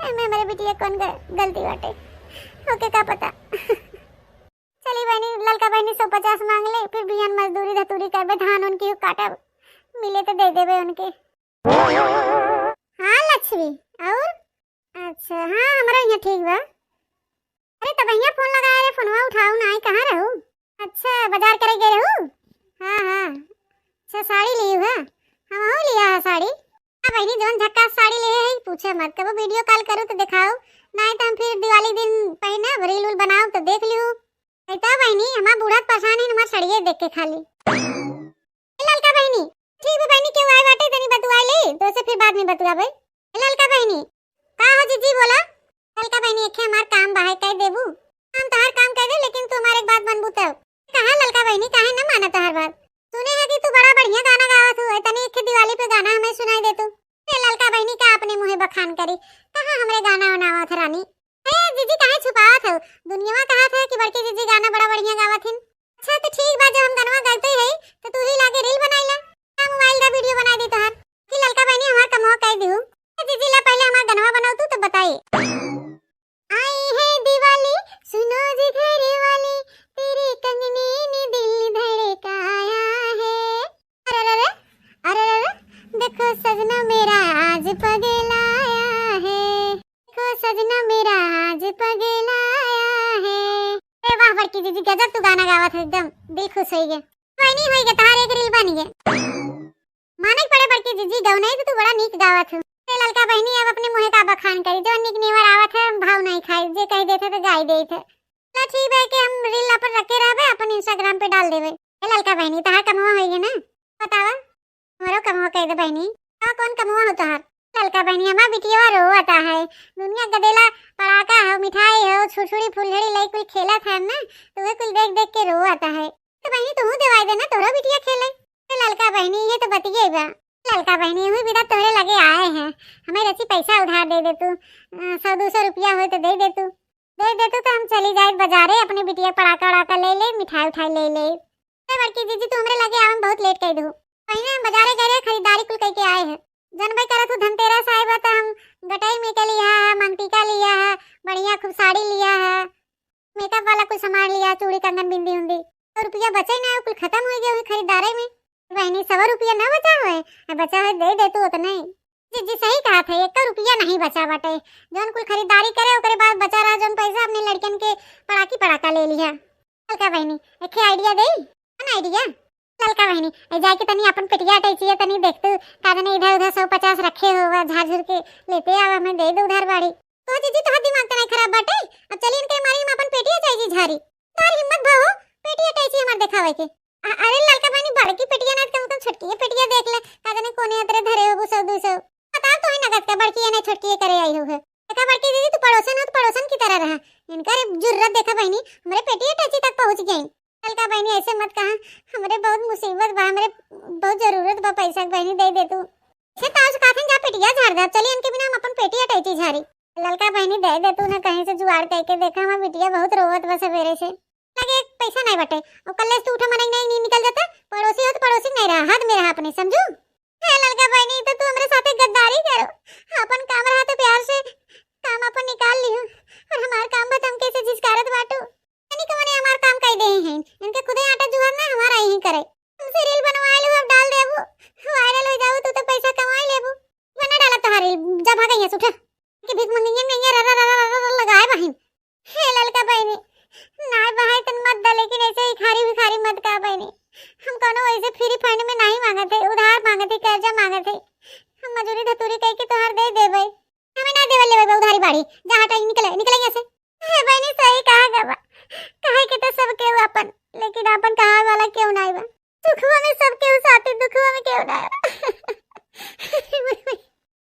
एमे हमरे बिटिया कौन ग-, गलती बाटे? ओके का पता। चली बहनी, ललका बहनी सौ पचास मांग ले, फिर बिहान मजदूरी धतूरी करबे, धान उन की काटब, मिले तो दे देबे उनके। हाँ लक्ष्मी, और? अच्छा, हाँ, हमरा यहाँ ठीक बा। अरे, तब यहाँ फोन लगाए रे, फोनवा उठाऊ ना, आई कहाँ रहू? अच्छा, बाजार करे गए रहू? हाँ, हाँ। अच्छा, साड़ी लियू है? हम हो लिया है साड़ी। हाँ बहनी, जौन झक्कास साड़ी ले है, पूछे मत। कबो वीडियो कॉल करू तो दिखाओ, नहीं तो हम फिर दिवाली दिन पहनब, रील उल बनाओ तो देख लियो। नहीं तो बहनी, हमार बूढ़ा परेशान है, हमार साड़िए देख के खाली। ए ललका बहिनी, ठीक बा बहिनी, केहू आए बाटे, तनी बतुआई ले, तो से फिर बाद में बतुआबे। ए ललका बहिनी, का हो जीजी, बोला। ललका बहिनी, एक हमार काम बा है, कह देबू? हम तहार काम कह दे, लेकिन तू हमार एक बात मनबू तब। कहा ललका बहिनी, काहे न माना तहार बात? सुने है कि तू बड़ा बढ़िया गाना गावत हो, तनी एक दिवाली पे गाना हमें सुनाई दे तू। ए ललका बहिनी, का अपने मुँहे बखान करी, कहाँ हमरे गाना उनावत है रानी? ए जीजी, काहे छुपावत हो? दुनियावा कहत है कि बड़की जीजी गाना बड़ा बढ़िया गावत हिन। अच्छा, तो ठीक बा, जब हम गनवा गाइते हई, तो तू ही लागे रील बनाई ला। का मोबाइल का वीडियो बनाई दी तोहार? कि ललका बहिनी हमार कमवा कई दिहू। ए जीजी, ला पहले हमार गनवा बनाऊ तू, तो बताई। आई है दिवाली, सुनो जी घर वाली, तेरे कंगने ने दिल धड़काया है। अरे रे रे, अरे रे रे, देखो सजना मेरा आज पगलाया है। देखो सजना मेरा आज पगलाया है। अरे वाह बड़की दीदी, गजब तू गाना गावत है, एकदम दिल खुश होई गया। कोई नहीं, होई गया, तहार एक रील बन गया। माने के पड़े बड़की दीदी, गौ नहीं तो तू बड़ा नीक गावत हो। ए ललका बहिनी, अब अपने मुँहे का बखान करी, जो नीक निवर आवत है, हम भाव नहीं खाई, जे कही देते तो गाई देते। चला ठीक बा कि हम reel अपन रखे रहबे, अपन Instagram पे डाल देबे। ए ललका बहिनी, तहार कमवा होइगे ना? बतावा, हमरो कमवा कह दे बहिनी। का कौन कमवा हो तोहार? ललका बहिनी, हमार बिटिया रोवत है। दुनिया गदेला पड़ाका हो, मिठाई हो, छुरछुरी फुलझड़ी लई कुल खेलत है ना, तो वे कुल देख देख के रोवत है। तो बहिनी, तू देवाई देना, तोहरो बिटिया खेले। तो ललका बहिनी, ये तो बतिये बा। ललका बहिनी, हुई बिदा तोहरे लगे आए हैं, हमें रची पैसा उधार दे दे तू, अ, सौ दो सौ रुपया होए तो दे दे तू, दे दे तू तो हम चली जाए बाजारे, अपनी बिटिया पड़ाका उड़ाका ले ले, मिठाई उठाई ले ले। ए बड़की जीजी, तू हमरे लगे आवे में बहुत late कर दू। पहले हम बाजारे गए रहे, खरीदारी कुल करके आए हैं। जनबे करत हूँ धनतेरस आए बा तो हम गटई में के लिया है, मंगटीका लिया है, बढ़िया खूब साड़ी लिया है, makeup वाला कुछ सामान लिया, चूड़ी कंगन बिंदी उंदी। तो रुपया बचे ना, कुल खत्म हो गया हुई खरीदारे में। बहिनी, सौ रुपया ना बचा होए, आ बचा होए दे दे तू उतने। जीजी सही कहा थे, एक रुपया नहीं बचा बाटे। जौन कुल खरीदारी करे ओकरे बाद बचा रहा जौन पैसा अपने लड़कन के पड़ाकी पड़ाका ले लिया। ललका बहिनी, एक idea दे। कौन idea? ललका बहिनी, ए जाके तनी अपन पेटिया अटैचिया तनी देख तू, का जाने इधर उधर सौ पचास रखे हो, झार झुर के लेते आवा, हमें दे दे उधार बाड़ी। तो जीजी, तोहार दिमाग तो नहीं खराब बाटे? अब चली इनके मारी हम अपन पेटिया अटैची झारी। तोहार हिम्मत भा हो, पेटिया अटैची हमार देखावे के। अ-, अरे ललका बहिनी, बड़की पेटिया ना, कम से कम छोटकी ये पेटिया देख ले, का जाने कोने अतरे धरे हो सौ दो सौ। बताओ तो ही नगद के बड़की ये नहीं छोटकी ये करे आई हो है। देखा बड़की दीदी, तू पड़ोसन हो तो पड़ोसन की तरह रहा। इनका रे जुर्रत देखा बहिनी, हमरे पेटिया अटैची तक पहुँच गई। ललका बहिनी, ऐसे मत कहा, हमरे बहुत मुसीबत बा, हमरे बहुत जरूरत बा पैसा के बहिनी, दे दे तू। से ताज काथन जा पेटिया झाड़ दे, चलिए इनके बिना हम अपन पेटिया अटैची झारी। ललका बहिनी, दे दे तू ना, कहीं से जुगाड़ करके। देखा, हमार बिटिया बहुत रोवत बा सवेरे से, लगे एक पैसा नहीं बटे। और कल्ले से तू उठा मनई नहीं, नहीं निकल जाता, पड़ोसी हो तो पड़ोसी नहीं रहा, हद में रहा अपने, समझू? हे ललका बहिनी, तो तू हमरे साथे गद्दारी करो, अपन काम रहा तो प्यार से काम अपन निकाल लियो, और हमार काम बा तो हमके से झिझकारत बाटू। तनी कवने हमार काम कई देही हैं, इनके खुदे आटा जुहर ना हमारा यहीं करे। हमसे reel बनवाए लो, अब डाल देबू, viral हो जाबू, तू तो पैसा कमाई लेबू। बना डाला तोहार reel, जा भागा यहाँ से, उठा। कि भीख मंगिया में ये रा, रा, रा, रा, रा, रा लगाए बहिन। हे ललका बहिनी, नाय बहाई तन मत दा, लेकिन ऐसे भिखारी भिखारी मत कहा बहिनी। हम कौनो ऐसे free fund में नहीं मांगत है, उधार मांगत है, कर्जा मांगत है। हम मजूरी धतूरी कह के तोहार दे देबे। हमें ना देवल लेवे बा उधारी बाड़ी। जा हटा, निकले, निकले यहाँ से। हे बहिनी, सही कहा गवा, कहे के तो सब केहू आपन, लेकिन आपन कहा वाला केहू ना बा। सुखवा में सब केहू साथी, दुखवा में केहू ना बा।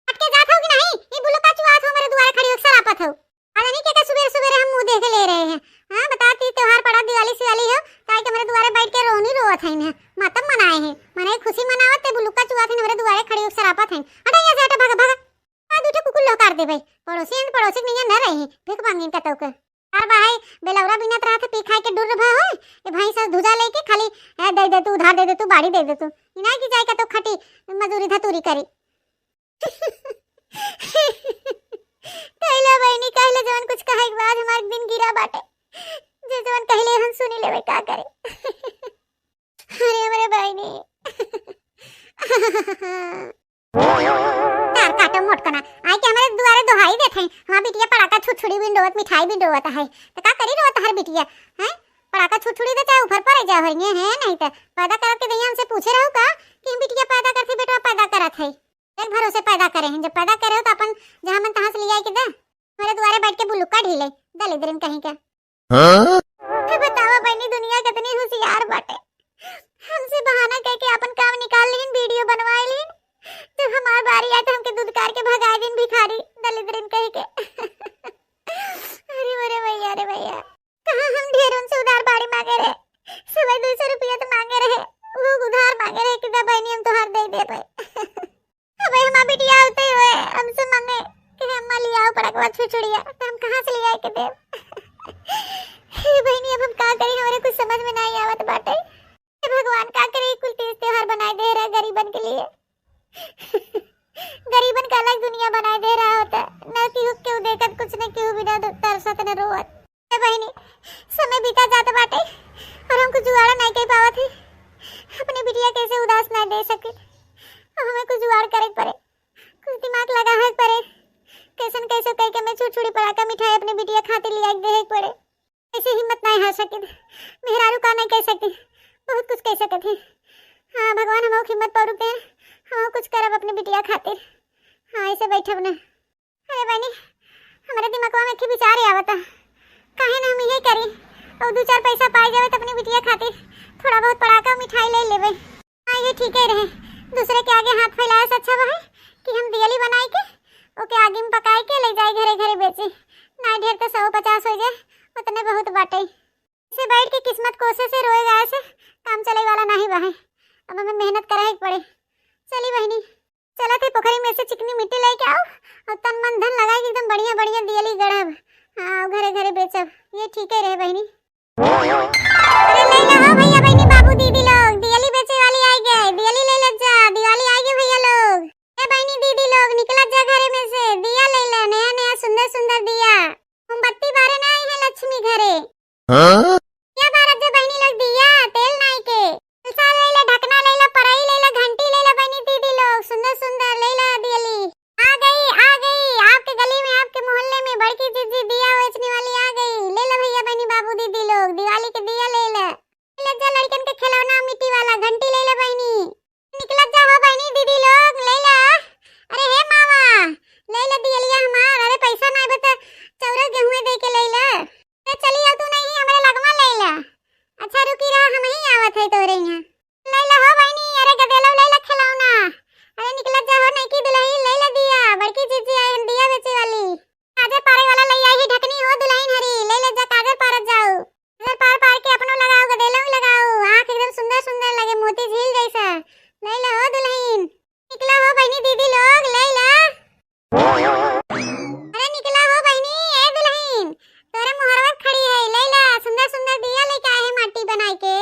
अटके जात हो कि नहीं? ये बुलुका चुआत हो, मेरे दुआरे खड़ी हो, सरापत हो। अरे नहीं, के का सुबेरे सुबेरे हम मुंह देख के ले रहे हैं? हाँ, बता, तीज त्योहार पड़ा, दिवाली सिवाली हो, ताई के मेरे दुआरे बैठ के रोनी रोवत है इन्हें, मातम मनाए हैं, मने खुशी मनावत ते बुलुका चुआत है, मेरे दुआरे खड़ी हो, सरापत है। हटा यहाँ से, हटा, भागा, भागा। आ, दू ठे कुकुर लहकार दे भाई। पड़ोसी हैं, पड़ोसी के नैया न रही, भीख मांगिन का तौके। अरे भाई, बेलौरा बिनत रहा था, पी खाए के डुर्र भा होए, ए भाई से धुजा लेके खाली, ए, दे दे तू, उधार दे दे तू, बाड़ी दे दे तू। इनाय की जाए का तो खटी मजूरी धतूरी करी। कहला बहिनी, कहला जवन कुछ कहे के बाद हमार दिन गिरा बाटे। जे जवन कहले हम सुनी लेवे, का करे। अरे हमरे बहिनी। तार काटो मोटकना, आए के हमरे दुआरे दोहाई देत हैं, हमार बिटिया पड़ाका छुरछुरी बिन रोवत, मिठाई बिन रोवत है, तो का करी रोवत हर बिटिया, हैं? पड़ाका छुरछुरी तो चाहे ऊपर पड़े जा होइए हैं, नहीं तो पैदा करत के दहिया हमसे पूछे रहो का कि हम बिटिया पैदा करत है, बेटवा पैदा करत है? एक भरोसे पैदा करे हैं, जब पैदा करे हो तो अपन जहाँ मन तहाँ से ले आए के दे, हमारे दुआरे बैठ के बुलुक्का ढीले, दलिद्रन कहीं के। हाँ? तो बतावा बहनी, दुनिया कितनी होशियार बाटे। हमसे बहाना कह के अपन काम निकाल लीन, video बनवाए लीन। जब हमार बारी आए तो हमके दुदकार के भगाए दिन भिखारी, दलिद्रन कह के। अरे मोरे भैया रे भैया, कहाँ हम ढेर उनसे उधार बाड़ी मांगे रहे, सुबह दो सौ रुपया तो मांगे रहे, वो उधार मांगे रहे कि दे बहनी हम तोहार दे देबे। अबे हमार बिटिया होते हुए हमसे मांगे कि अम्मा ले आओ पड़कवा छुरछुरिया, तो हम कहाँ से ले आए के देब? हे बहनी, अब हम का करी, हमरे कुछ समझ में नहीं आवत बाटे। हे भगवान, का करी, कुल तीज त्योहार बनाए दे रहा गरीबन के लिए। गरीबन का अलग दुनिया बनाए दे रहा होता, न केहू केहू देखत, कुछ न केहू बिना तरसत न रोवत। ए बहिनी, समय बीता जात बाटे और हम कुछ जुगाड़ नहीं कर पावत है। अपने बिटिया कैसे उदास नहीं दे सके, अब हमें कुछ जुगाड़ करे के पड़े, कुछ दिमाग लगावे के पड़े। कैसन कैसे करके मैं छुरछुरी पड़ाका मिठाई अपने बिटिया खातिर लिया के दे के पड़े। ऐसे हिम्मत नहीं हार सके, मेहरारू का नहीं कह सके, बहुत कुछ कह सकत है। हाँ भगवान, हम हिम्मत पौरुक दे, हम कुछ करब अपने बिटिया खातिर। हाँ, ऐसे बैठब ना। अरे बहनी, हमरे दिमागवा में एक विचार आवता। काहे ना हम इहे करी, और दू चार पैसा पाई जावे त अपनी बिटिया खातिर थोड़ा बहुत पड़ाका मिठाई ले लेवे। हाँ, ये ठीके रहे, दूसरे के आगे हाथ फैलाए से अच्छा बा है कि हम दियली बनाई के ओके आगी में पकाई के ले जाए घरे घरे बेची। ना ढेर तो सौ पचास हो जाए, उतने बहुत बाटे। से बैठ के किस्मत कोसे से रोए गाए से काम चले वाला नाही बा है। अब हमें मेहनत करे के पड़े। चली बहिनी, चलत है पोखरी में से चिकनी मिट्टी लेके आओ और तन मन धन लगाई के एकदम बढ़िया बढ़िया दियली गढ़ब। हाँ, घरे घरे बेचब, ये ठीके रहे बहिनी। अरे ले लो हो भैया बहिनी बाबू दीदी लोग, दियली बेचे वाली आई गए, दियली ले ले जा, दिवाली आई गए भैया लोग। ए बहिनी दीदी लोग निकलत जा घरे में से, दिया ले ले, नया नया सुंदर सुंदर दिया। मोमबत्ती बारे ना आई है लक्ष्मी घरे। हाँ? क्या बारत जा बहिनी लोग दिया, तेल नाई के। साल ले ले, ढकना ले ले, परई ले ले, घंटी ले ले बहिनी दीदी लोग, सुंदर सुंदर ले ले दियली। आ गई, आ गई, आपके गली में, आपके मोहल्ले में बड़की जीजी दिया बेचने वाली आ गई। ले ले भैया बहिनी बाबू दीदी लोग, दिवाली के दिया ले ले। ले जा लड़कन के खिलौना मिट्टी वाला, घंटी ले ले बहिनी। निकलत जा हो बहिनी दीदी लोग, ले ले। अरे हे मावा, ले ले दियलिया हमार, अरे पैसा ना बता, चौरा गेहूं दे के ले ले। ए, चली आओ तू नहीं, हमरे लगवा ले ले। अच्छा रुकी रहा, हम ही आवत है तोरे यहाँ। ले ले हो बहिनी, अरे गदेलो ले ले खिलौना। अरे निकलत जा हो नईकी दुल्हन, ले ले दिया, बड़की जीजी आई हम दिया बेचे वाली। काजर पारे वाला ले आई ही ढकनी हो दुल्हन हरी, ले ले जा काजर पारत जाओ। काजर पार पार के अपनो लगाओ, गदेलो भी लगाओ, आँख एकदम सुंदर सुंदर लगे मोती झील जैसा। ले ले हो दुल्हन। निकला हो बहिनी दीदी लोग, ले ला। अरे निकला हो बहिनी, ए दुल्हन, तोरे मुहरवा खड़ी है, ले ला, सुंदर सुंदर दिया लेके आए हैं माटी बनाए के।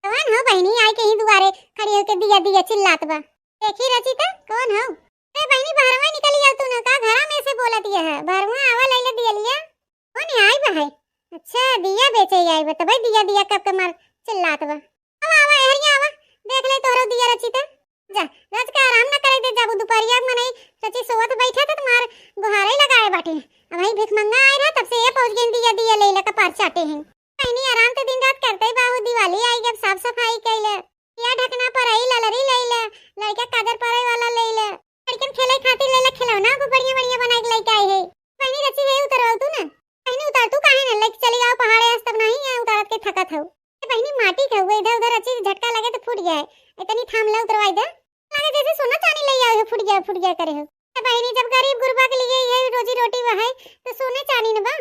कौन हो बहिनी, आए के ही दुआरे खड़ी होके दिया दिया चिल्लात बा? देखी रचिता, कौन हो? ए बहिनी, बहरवा निकली आओ तू ना, का घरा में से बोलत ये है? बहरवा आवा, ले ले दियलिया। कौन आई बा है? अच्छा, दिया बेचे आई बा, तबे दिया दिया कब के मार चिल्लात बा। आवा, आवा, एहरिया आवा, देख ले तोहरो दिया रचिता। जा, रच के आराम ना करे दे जाबू, दुपहरिया में नहीं रची सोवत बैठे त मार गोहारे लगाए बाटे। अब ही भिखमंगा आए रहा, तब से ये पहुंच गई दिया दिया ले ले कपार चाटे हैं। बहिनी आराम तो दिन रात करते ही बाबू, दिवाली आई, अब साफ सफाई कैले, या ढकना परई ललरी ले ले, लड़का काजर पारे वाला ले ले, लड़कन खेले खातिर ले ले खिलौना को बढ़िया बढ़िया बना के लेके आई है। बहिनी रची है उतरवाओ तू ना। बहिनी उतार तू काहे ना लेके चली आओ पहाड़े, आज तब नहीं है उतारत के थकत हो। ए बहिनी माटी के हुए इधर उधर रची झटका लगे तो फूट गया है, इतनी थाम ले उतरवाई दे। लगे जैसे सोना चांदी ले आओ, फूट गया फूट गया करे हो। ए बहिनी जब गरीब गुरबा के लिए ये रोजी रोटी बा है तो सोने चांदी न बा।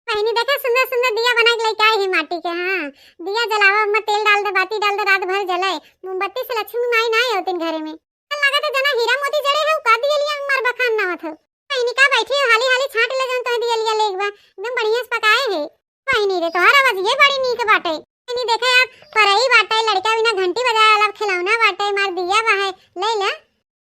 बहिनी देखा सुंदर सुंदर दिया बना के लेके आई है माटी के। हाँ, दिया जलावा, ओमा तेल डाल दे, बाती डाल दे, रात भर जले। मोमबत्ती से लक्ष्मी माई ना आवतिन घरे में। लगा तो जना हीरा मोती जड़े है, का दियलिया मार बखान ना आवत हो। बहिनी का बैठी हो, हाली हाली छांट ले जौन तोहे दियलिया ले एक बा, एकदम बढ़िया से पकाए है। बहिनी रे तोहार आवाज ये बड़ी नीक बाटे। बहिनी देखे यार, परई बाटे, लड़का बिना घंटी बजाए वाला खिलौना बाटे, मार दिया बा है, ले ले।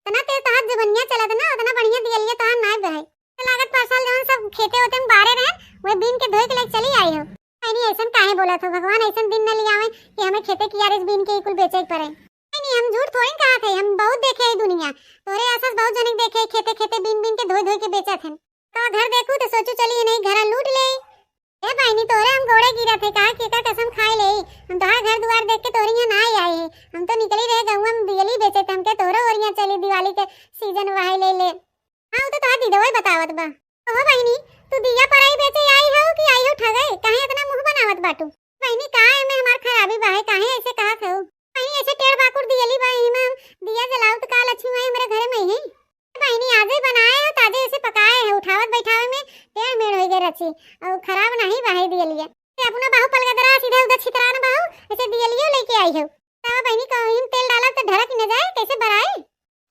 इतना तेज तोहार जुबनिया चलत ना, उतना बढ़िया दियलिया तोहार नाय बहे। तो लागत परसल जवन सब खेते ओते में बारे रहे, वह बीन के धोए के लेके चली आई हो। बहिनी ऐसन काहे बोलत हो? भगवान ऐसन दिन न लियावे कि हमें खेते कियारे से बीन के ही कुल बेचे के पड़े। बहिनी हम झूठ थोड़ी कहा थे, हम बहुत देखे है दुनिया। तोरे आसपास बहुत जने देखे, खेते खेते बीन बीन के धोए धोए के बेचत हैं। तो घर देखू तो सोचू चली नहीं घर लूट ले। ए बहिनी, तोरे हम गोड़े गिरत है, कहा केकर कसम खाए ले, हम तोहार घर दुआर देख के तोरे यहाँ ना आए, आए है। हम तो निकली रहे गौवा में दियली बेचे, त हमके तोरो ओरिया चली, दिवाली के सीजन वहाई ले ले। हाँ, उ तो तोहार दीदवई बतावत बा। ओहो बहिनी, तू दिया परई बेचे आई हो कि आई हो ठगे? काहे इतना मुंह बनावत बाटू? बहिनी, का एमे हमार खराबी बा है, काहे ऐसे कहत हो? बहिनी, ऐसे टेढ़ बाकुर दियली बा, एमे हम दिया जलाऊ त का लक्ष्मी माई हमरे घरे में है? बहिनी, आजे बनाए हो, ताजे ऐसे पकाए है, उठावत बैठावे में टेढ़ मेढ़ हो गए रची, और खराब नहीं बा है दियलिया। ये अपना बाहु पलगदरा सीधे उधर छितरा न बाहु, ऐसे दियलियो लेके आई हो। तब बहिनी, कहीं तेल डाला तो ढरक न जाए, कैसे बराए?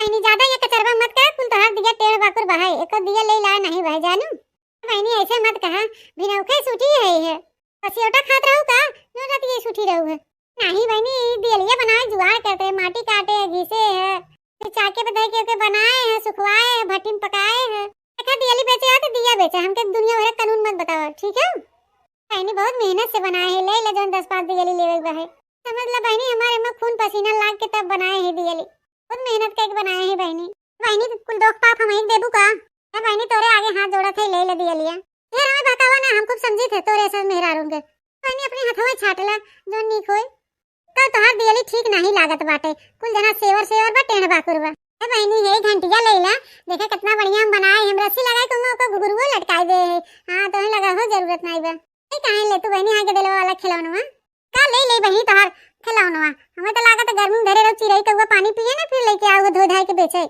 बहिनी, ज्यादा ये कचरवा मत कर, कुल तोहार दिया टेढ़ बाकुर बहाए, एको दिया ले लाए नहीं भाई जानू। बहिनी, ऐसे मत कहा, भिनौखे सूठी है, है। बसियोटा खात रहू का? जो रात ये सूठी रहू है। नहीं बहिनी, ई दियलिया बनाए जुगाड़ करते हैं, माटी काटे है, घिसे है, फिर चाके पे धर के ओके बनाए है, सुखवाए है, भट्टी में पकाए है। देखा दियली बेचे है तो दिया बेचे, हमके दुनिया भर का कानून मत बताओ, ठीक है? बहिनी बहुत मेहनत से बनाए है, ले ले जौन दस पाँच दियली लेवे के बा है। समझ ला बहिनी, हमारे में खून पसीना लाग के तब बनाए है दियली, बहुत मेहनत करके बनाए है बहिनी। बहिनी कुल दोख पाप हम ही देबू का? ए बहिनी, तोरे आगे हाथ जोड़त है, ले ले दियलिया। ढेर हमें बहकावा ना, हम खूब समझी थे तोरे ऐसा मेहरारून के। बहिनी, अपने हथवा छाट ला, जो नीक होए। कल तोहार दियली ठीक नाही लागत बाटे, कुल जना सेवर सेवर बा, टेढ़ बाकुर बा। ए बहिनी, हे घंटिया ले ला, देखा कितना बढ़िया हम बनाए, हम रस्सी लगाए के ओमे ओकर घुघुरुओ लटकाए दे है। हाँ, तोहे लगा हो जरूरत नाई बा। ए, काहे ले तू बहिनी, हाँ के दिलवा वाला खिलौनवा? का ले ले बहिनी तोहार खिलौनवा? हमें तो लागत है गर्मी में धरे रहो, चिरई कौआ पानी पिए ना, फिर लेके आओ धो धाए के बेचे।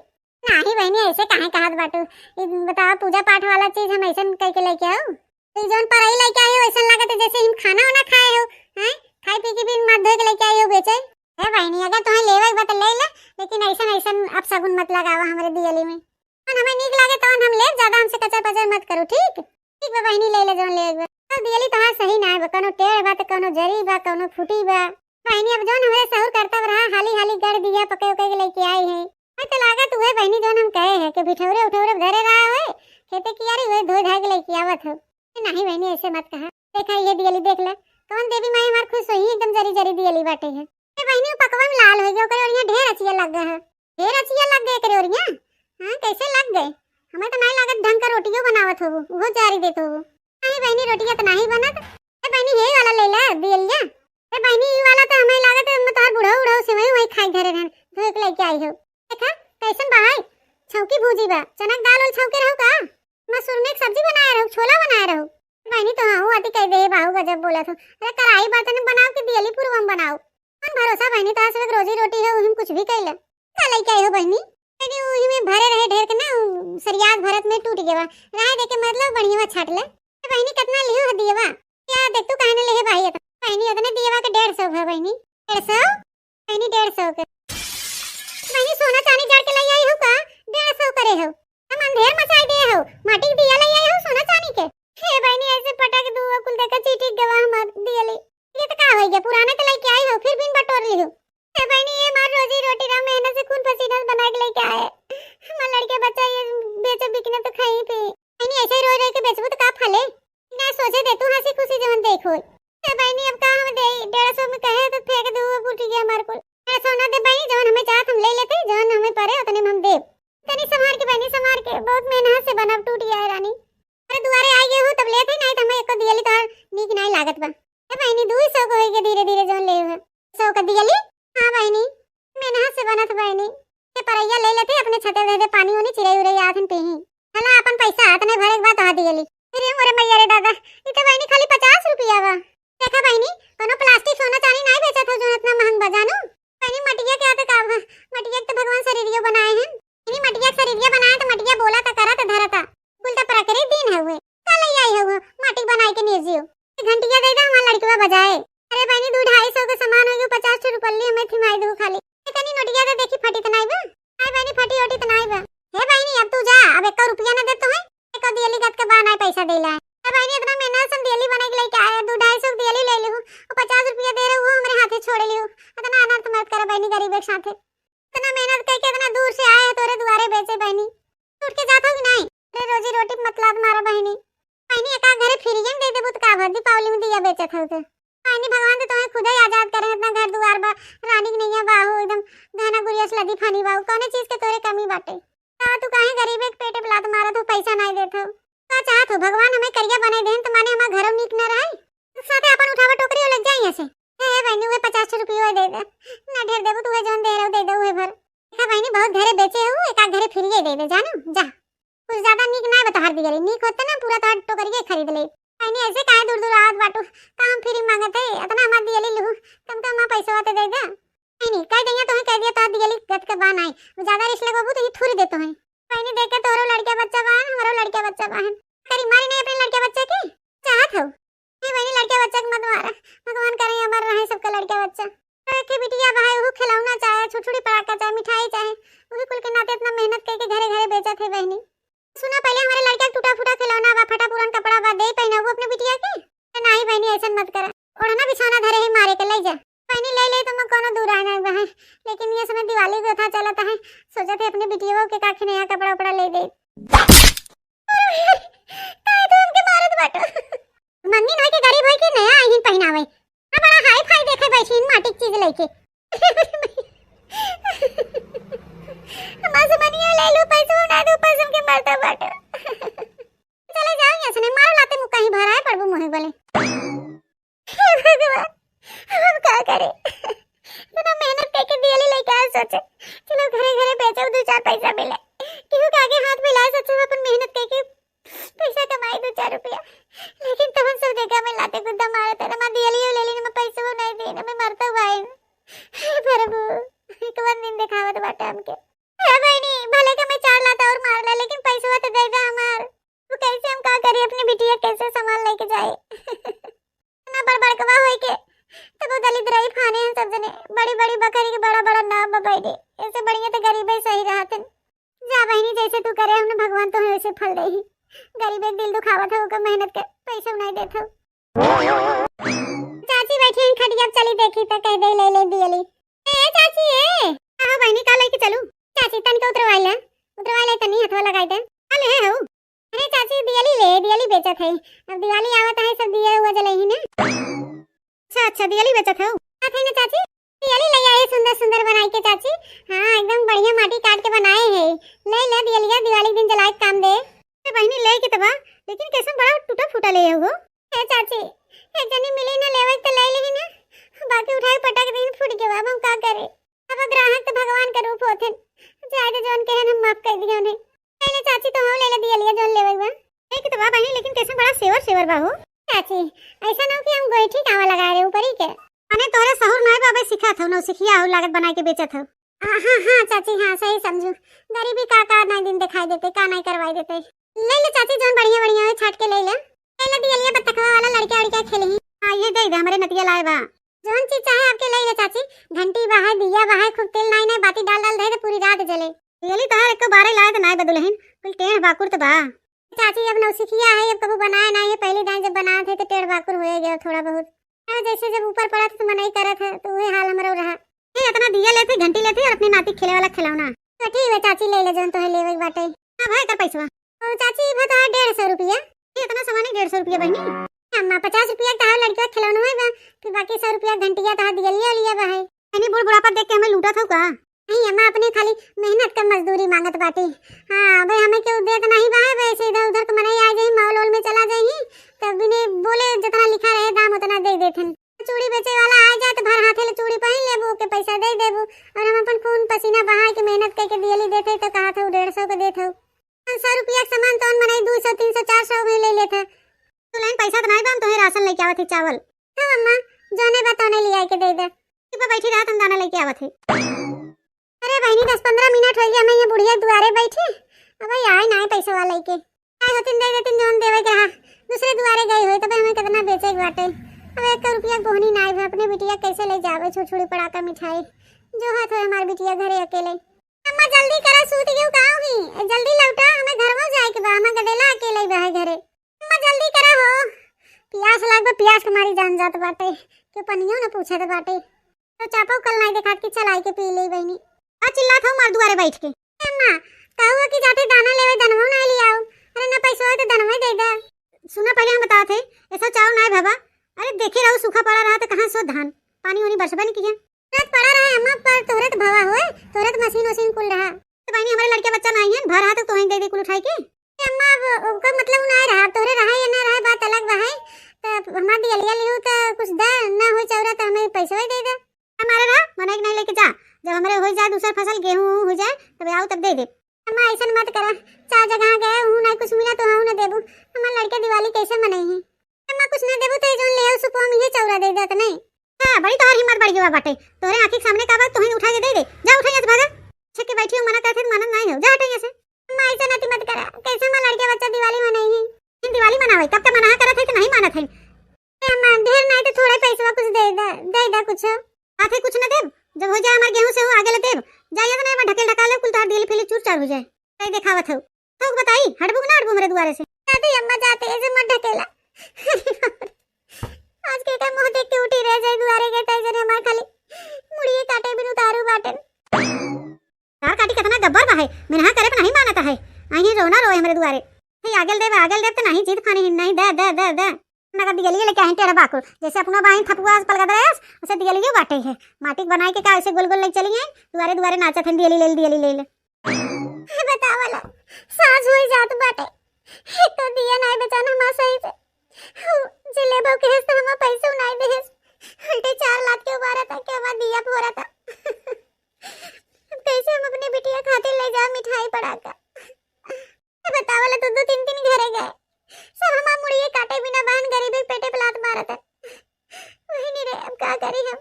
नाही बहिनी, ऐसे काहे कहत बाटू? ई बतावा, पूजा पाठ वाला चीज हम ऐसन कह के लेके आओ? ई जौन परई लेके आए हो, ऐसन लागत है जैसे हम खाना वाना खाए हो, हैं? खाए पी के बिन माथ धोए के लेके आए हो बेचे। हे बहिनी, अगर तुम्हें लेवे के बा तो ले ले, लेकिन ऐसन ऐसन अपशगुन मत लगावा हमरे दियली में। जौन हमें नीक लागे तौन हम लेब, ज्यादा हमसे कचर पचर मत करू, ठीक? ठीक बा बहिनी, ले ले जौन लेवे के बा। तो दियली तोहार सही ना बा, कौनो टेढ़ बा तो कौनो जरी बा, कौनो फूटी बा। बहिनी, अब जौन हमरे सहूर करतब रहा, हाली हाली गढ़ दिया पके उके के लेके आई है। मैं तो लागत उहे बहिनी जौन हम कहे है कि बिठौरे उठौरे धरे रहा है, खेते कियारी उहे धोए धाए के लेके आवत हो। ए, नाही बहिनी, ऐसे मत कहा। देखा, ये दियली देख ले, कौन देवी माई हमार खुश होई, एकदम जरी जरी दियली बाटे है। ए बहिनी, उ पकवा में लाल हो गया, ओकरे ओरिया ढेर अचिया लग गया है। ढेर अचिया लग गए एकरे ओरिया? हाँ, कैसे लग गए? हमें तो नाही लागत ढंग का रोटियो बनावत होबू, उहो जारी देत होबू। नाही बहिनी, रोटिया तो नाही बनत। ए बहिनी, हे वाला ले ले दियलिया। ए बहिनी, ई वाला तो हमें लागत है, मैं तोहार बुढ़ऊ उढ़ऊ से वही वही खाई धरे रहन, धोए के लेके आई हो। देखा, कैसन बा है? छौकी भूजी बा, चना के दाल उल छौके रहू का? मसूर में एक सब्जी बनाए रहू, छोला बनाए रहू। बहिनी, तो हाँ, आती कह दे, बाहू गजब बोलत हो। अरे, कराई बर्तन में बनाओ कि दियली पुरवा में बनाओ? कौन भरोसा बहिनी, तोहार सब एक रोजी रोटी है, उही में कुछ भी कह ले। का लेके आई हो बहिनी? अरे, उही में भरे रहे ढेर के ना, उ सरियात भरत में टूट गया। रहे दे के मतलब बढ़िया छाट ले। ए बहिनी, कितना लियो है दियवा? क्या देख तू कहने ले है भाई, इतना? बहिनी, इतने दियवा के डेढ़ सौ है बहिनी। डेढ़ सौ? बहिनी, डेढ़ सौ के। बहिनी, सोना चानी जड़ के ले आई हो का? डेढ़ सौ करे हो। हम अंधेर मचाई दे हो। माटी के दिया ले आई हो सोना चानी के। हे बहिनी, ऐसे पटक दू कुल देखा चीटी गवा हमार दियली। ये तो का हो गया? पुराना के लेके आई हो, फिर बिन बटोर ली हो। हे बहिनी, ये हमार रोजी रोटी रहा, मेहनत से खून पसीना से बना के लेके आए। हमार लड़के बच्चा ये बेचे बिकने तो खाई पी। बहिनी, ऐसे ही रोई रोई के बेचबू तो का फले? ना सोचे दे तू हंसी खुशी जवन देख होई। हे बहिनी, अब का हम दे, डेढ़ सौ में कहे तो फेंक दू, अब उठ गया हमार कुल। डेढ़ सौ ना दे बहिनी, जवन हमें चाहत हम ले लेते, जवन हमें परे उतने में हम देब। तनी संभार के बहिनी, संभार के, बहुत मेहनत से बनब, टूट गया है रानी। अरे दुआरे आ गए हो तब लेते, नहीं तो हमें एको दियली तोहार नीक नहीं लागत बा। ए बहिनी, दू सौ को होई के धीरे धीरे जौन ले हो। सौ का दियली? हाँ बहिनी, मेहनत से बनत बहिनी। ये परैया ले लेते, अपने छते दे दे, पानी उनी चिरई उरई आथन पीही। हला अपन पैसा हाथ में भरे के बाद आ दियली। अरे मोरे मैया रे दादा, ई तो बहिनी खाली पचास रुपया बा। देखा बहिनी, कोनो प्लास्टिक सोना चानी नहीं बेचत हो जो इतना महंग बा जानू। बहिनी मटिया के आते का बा? मटिया के तो भगवान शरीरियो बनाए हैं। इन्हीं मटिया के शरीरिया बनाए तो मटिया बोला ता करा ता धरा ता। कुल तो प्रकृति दिन है हुए। का ले आई हो माटी बनाए के निर्जीव? घंटिया दे दे, हमार लड़कवा बजाए। अरे बहिनी, दू ढाई सौ के सामान हो गयो, पचास ठो रुपल्ली हमें थिमाई दू खाली। इतनी नोटिया तो देखी फटी तो नाई बा। हाय बहिनी, फटी ओटी तो नाई बा। हे बहिनी, अब तू जा, अब एको रुपया ना दे तो है। एको दियली गत के बा नाई पैसा देला है। हे बहिनी, इतना मेहनत से हम दियली बना के लेके आए, दू ढाई सौ के दियली ले ली हूँ, वो पचास रुपया दे रहे, वो हमारे हाथे छोड़े ली हूँ। इतना अनर्थ मत करे बहिनी, गरीब के साथे। इतना मेहनत करके इतना दूर से आए हैं तोरे दुआरे बेचे बहिनी। उठ के जात हो कि नहीं? अरे रोजी रोटी पे मत लात मारा बहिनी। बहिनी, एका घरे फ्रीए में दे देबू त का भर दीपावली में दिया बेचत हो तो। बहिनी, भगवान तो तुम्हें खुद ही आजाद करे, इतना घर दुआर बा, रानी के नैया बाहू एकदम गहना गुरिया से लदी फानी बाहू, कौने चीज के तोरे कमी बाटे? का तू काहे गरीबे के पेटे पे लात मारत हो, पैसा नहीं देत हो? का चाहत हो, भगवान हमें करिया बनाई देन तो माने हमार घरों नीक न रहे? साथे अपन उठावा टोकरी और लग जाए यहाँ से। हे, हे बहिनी, उहे पचास रुपये दे दे, ना ढेर देबू तो उहे जौन दे रहो दे दे उहे भर। देखा बहिनी, बहुत घरे बेचे हो, एक आध घरे फ्रीए दे दे, जानू, जा। कुछ ज्यादा नीक ना बा तोहार दियली, नीक होते ना पूरा तोहार टोकरिए खरीद ले। बहिनी, ऐसे काहे दूर दूर आवत बाटू, का हम फ्री मांगत है, इतना हमार दियली लू, कम कम हमार पैसवा तो दे दे। बहिनी, कह दिया, तुम्हें कह दिया, तोहार दियली गत के बा नाई, वो ज्यादा रिस्क लगवाबू तो ये थोड़ी देते हैं। बहिनी, देख के तोहरो लड़का बच्चा बा, हमरो लड़का बच्चा बा, करी मारी नहीं अपने लड़का बच्चे की, चाहत हो? हे बहिनी, लड़का बच्चा के मत मारा, भगवान करे अमर रहे सबका लड़का बच्चा। तो एक बिटिया भाई, वो खिलौना चाहे, छुरछुरी पटाखा चाहे, मिठाई चाहे, वो भी कुल के नाते इतना मेहनत करके घरे घरे बेचत है बहिनी। सुना, पहले हमारे लड़का के टूटा फूटा खिलौना बा, फटा पुरान कपड़ा बा, दे पहना वो अपने बिटिया के। तो नहीं बहिनी, ऐसा मत करा, ओढ़ना बिछौना धरे ही मारे के ले जा। बहिनी, ले ले तो मैं कोनो दूर आए नहीं बहन, लेकिन ये समय दिवाली को था चलता है, सोचा थे अपने बिटियों के काखे नया कपड़ा उपड़ा ले दे। काहे तू हमके मारत बाटू? मंगनी होई के गरीब होई के नया आईन पहिनावे। आ बड़ा हाई फाई देखे बैठी इन माटी के चीज लेके। हमार से मनिया ले लो, पैसा ना दो, पैसा के मारता बाटू। चले जाओ यहाँ से, नहीं मारो लाते मुक्का ही भराए पड़बो मुँह बोले। हे भगवान, हम का करे? इतना मेहनत करके दियली लेके आए सोचे, चलो घरे घरे बेचो, दो चार पैसा मिले। केहू के आगे हाथ फैलाए से अच्छा अपन मेहनत करके पैसा कमाई दो चार रुपया। लेकिन तहन सब जगह में लाते गुद्दा मारत है। मैं दियलियो ले लेने में पैसा नहीं देने में मरता हुआ है। हे प्रभु, एक बार दिन दिखावत बाटे हमके। हे बहिनी, भले के मैं चार लात और मार ला, लेकिन पैसवा तो दे दे हमार। वो कैसे हम का करी, अपनी बिटिया कैसे संभाल लेके जाए? ना बड़ बड़कवा होई के, तब वो दलित रही फाने हैं सब जने। बड़ी बड़ी बकरी के बड़ा बड़ा नाम बबाई दे। ऐसे बढ़िया तो गरीब ही सही रहत हैं। जा बहिनी, जैसे तू करे, हमने भगवान तुम्हें वैसे फल दे ही। गरीब एक दिल दुखावत हो, ओकर मेहनत के पैसे नहीं देत हो। चाची बैठी हैं खटिया पे, चली देखी तो कह दे ले ले दियली। ए चाची, ए। आहो बहिनी, का लेके चलू? चाची, तनिका उतरवाई ले, उतरवाई ले, तनी हथवा लगाई दे। का ले हो? अरे चाची, दियली ले, दियली बेचत है। अब दिवाली आवत है, सब दिया हुआ जलई ही ना। अच्छा, अच्छा, दियली बेचत हो? बात है ना चाची, दियली ले आए सुंदर सुंदर बनाई के चाची। हाँ, एकदम बढ़िया माटी काट के बनाए है। ले ले दियलिया, दिवाली के दिन जलाए के काम दे। ए बहिनी, ले के तबा, लेकिन कैसन बड़ा टूटा फूटा ले हो? ए चाची, एक जनी मिली ना लेवे के तो ले लेही ना, बाकी उठाए पटक दिन फूट गवा, अब हम का करे? अब ग्राहक तो भगवान के रूप होथिन, जाए दे, जौन कहन हम माफ कर दिया उन्हें। ले ले चाची, तो हम ले ले दियलिया जौन लेवे बा। एक तो बा बहिनी, लेकिन कैसन बड़ा सेवर सेवर बा हो। चाची, ऐसा ना हो कि हम गोइठी कावा लगा रहे ऊपर ही के। अने तोहरे सहूर नाय बा, अबे सिखात हो, नौसिखिया हो, लागत बनाए के बेचत हो। हाँ, हाँ, हाँ, चाची, हाँ, सही समझू। गरीबी का, का नाई दिन दिखाई देते, का नाई करवाई देते। ले ले चाची, जौन बढ़िया, बढ़िया है, छाट के ले ले। ले ले दियलिया बतखवा वाला, लड़का, लड़का खेले ही। हाँ, ये दे दे, हमारे नतिया लाए बा। जौन चीज चाहे आपके ले ले चाची। घंटी बा है, दिया बा है, खूब तेल नाई, नाई, बाती डाल, डाल दे, तो पूरी रात जले। दियली तोहार एको बारे लाए तो नाई बा दुल्हन, कुल टेढ़ बाकुर तो बा। चाची, अब नौसिखिया है, अब कबू बनाए नाई है, पहली दाई जब बनाए थे तो टेढ़ बाकुर होए गया थोड़ा बहुत। हाँ, जैसे जब ऊपर पड़ा था तो मनई करत है, तो वही हाल हमरो रहा। ये इतना दिया लेते, घंटी लेते और अपने नाती खेले वाला खिलौना। तो ठीक है चाची, ले ले जौन तोहे लेवे के बाटे। हाँ भाई, कर पैसवा। ओ चाची, ई बता, डेढ़ सौ रुपया। ये इतना सामान है, डेढ़ सौ रुपया बहिनी? अम्मा, पचास रुपया का तहार लड़का खिलौना है बा, फिर बाकी सौ रुपया घंटिया तहार दियलिया लिया बा है। बहिनी, बूढ़ बुढ़ापा देख के हमें लूटत हो का? नहीं अम्मा, अपने खाली मेहनत का मजदूरी मांगत बाटे। हाँ, भाई हमें केहू देत नहीं बा है, वैसे इधर उधर के मनई आ जाई, मॉल वॉल में चला जाई, तब बिने बोले जितना लिखा रहे दाम उतना दे देथन। चूड़ी बेचे वाला आ जाए तो भर हाथे ले चूड़ी पहन लेबू, ओके पैसा दे देबू, और हम अपन खून पसीना बहा के मेहनत करके दियली देते तो कहा था डेढ़ सौ के देत हो। पाँच सौ रुपया के सामान तौन मनई दो सौ, तीन सौ, चार सौ में ले लेत है। तो लाइन पैसा तो नहीं बा, हम तोहे राशन लेके आवत है, चावल। हाँ अम्मा, जौने बा तौने ले आके दे दे। चुप बैठी रहा, हम दाना लेके आवत है। अरे बहिनी, दस पन्द्रह मिनट हो गया, मैं ये बुढ़िया दुआरे बैठी, अब ये आए ना पैसा वाला लेके। आए होतिन दे देतिन जौन देवे के रहा, दूसरे दुआरे गई होई, तबे हमें कितना बेचे के बाटे। अब एक रुपया बोहनी ना आए, अपने बिटिया कैसे ले जावे छुरछुरी पड़ाका मिठाई, जो हाथ होए हमार बिटिया घरे अकेले। अम्मा जल्दी करा, सूत गयो का हुई? जल्दी लौटा, हमें घर में जाए के बा, हमें गदेला अकेले बा है घरे। अम्मा जल्दी करा हो, प्यास लाग बा, प्यास के मारी जान जात बाटे, के पनियो न पूछत बाटे। तो चापो कल नाई देखात कि चलाई के पी ले बहिनी। का चिल्लात हो मार दुआरे बैठ के? अम्मा, कहू कि जाते दाना लेवे दनवो ना ले आओ। अरे ना पैसा हो तो दनवे दे दे। सुना पहले हम बतावत है, ऐसा चाव नाई बाबा। अरे देखे रहो सूखा पड़ा रहा तो कहाँ सो धान, पानी उनी बरसबे नहीं किया। तुरंत पड़ा रहे अम्मा, पर तोहरे तो भवा होए, तोहरे तो मशीन वशीन कुल रहा। तो बहिनी हमारे लड़के बच्चा नाई है, भर रहा तो तोहे दे दे कुल उठाई के। ए अम्मा, अब ओकर मतलब ना रहा, तोहरे रहा या ना रहा बात अलग बा है। तो हमार दियलिया लिहू तो कुछ दे, ना हो चौरा तो हमें पैसा दे दे। हमारे रहा, मने के नहीं लेके जा, जब हमारे हो जाए दूसर फसल, गेहूं हो जाए, तब आओ तब दे दे। अम्मा ऐसन मत करा, चार जगह गए हूँ, ना कुछ मिला तो हूँ ना देबू। हमार लड़के दिवाली कैसे मनई है? अम्मा कुछ ना देबू तो जौन ले आओ सुपवा में ये चौरा दे देत नहीं। हाँ, बड़ी तोहार हिम्मत बढ़ गवा बाटे, तोहरे आँखी के सामने का बात तोही उठा के दे दे, जा उठा यहाँ से भागा। छक के बैठी हो, मना करत है तो मानत नहीं हो, जा हटा यहाँ से। अम्मा ऐसा नाती मत करा, कैसे हमार लड़के बच्चा दिवाली मनई है? इन दिवाली मनावे, कब तक मना करत है तो नहीं मानत है। ए अम्मा, ढेर नहीं तो थोड़ा पैसवा कुछ दे दे, दे दे कुछ। आथे कुछ न देब, जब हो जाए हमार गेहूं से हो आगे ले देब। जाइए तो नहीं, मैं ढकेल ढकाल ले, कुल तोहार दिल फिली चूर चार हो जाए। कई देखावत हो। थोक बताई, हटबू कि ना हटबू मेरे दुआरे से? जाते अम्मा जाते, ऐसे मत ढकेला। आज के का मुंह देख के उठी रह जाए दुआरे के, तै जने हमार खाली मुड़िए काटे बिन उतारू बाटन। तार काटी कितना गब्बर बा है, मिनहा करे पर नहीं मानता है। आई रोना रोए हमारे दुआरे। हे आगल देव, आगल देव तो नहीं जीत खानी ही, नहीं दे, दे, दे, दे। नगद दियलिए लेके आही टेढ़ बाकुर, जैसे अपनो बाही थपुआ पलगत रहे, उसे दियलियो बाटे है। माटी के बनाए के का ऐसे गोल गोल लेके चली है, दुआरे दुआरे नाचत है, दियली ले ले, दियली ले ले। बतावा लो, साँझ होई जात बाटे, एक तो दिया नाई बेचान हमार सही से, जिलेबो के हेस तो हमार पैसो नाई देहेस, उल्टे चार लात के उबारा था, के बाद दिया फोरा था। अब कैसे हम अपने बिटिया खातिर ले जाब मिठाई पड़ाका? ये बतावल दो दो तीन तीन घरे गए, सब हमार मुड़िए काटे बिना बहन गरीबी के पेटे पे लात मारत है। वही नहीं रे, अब का करी हम?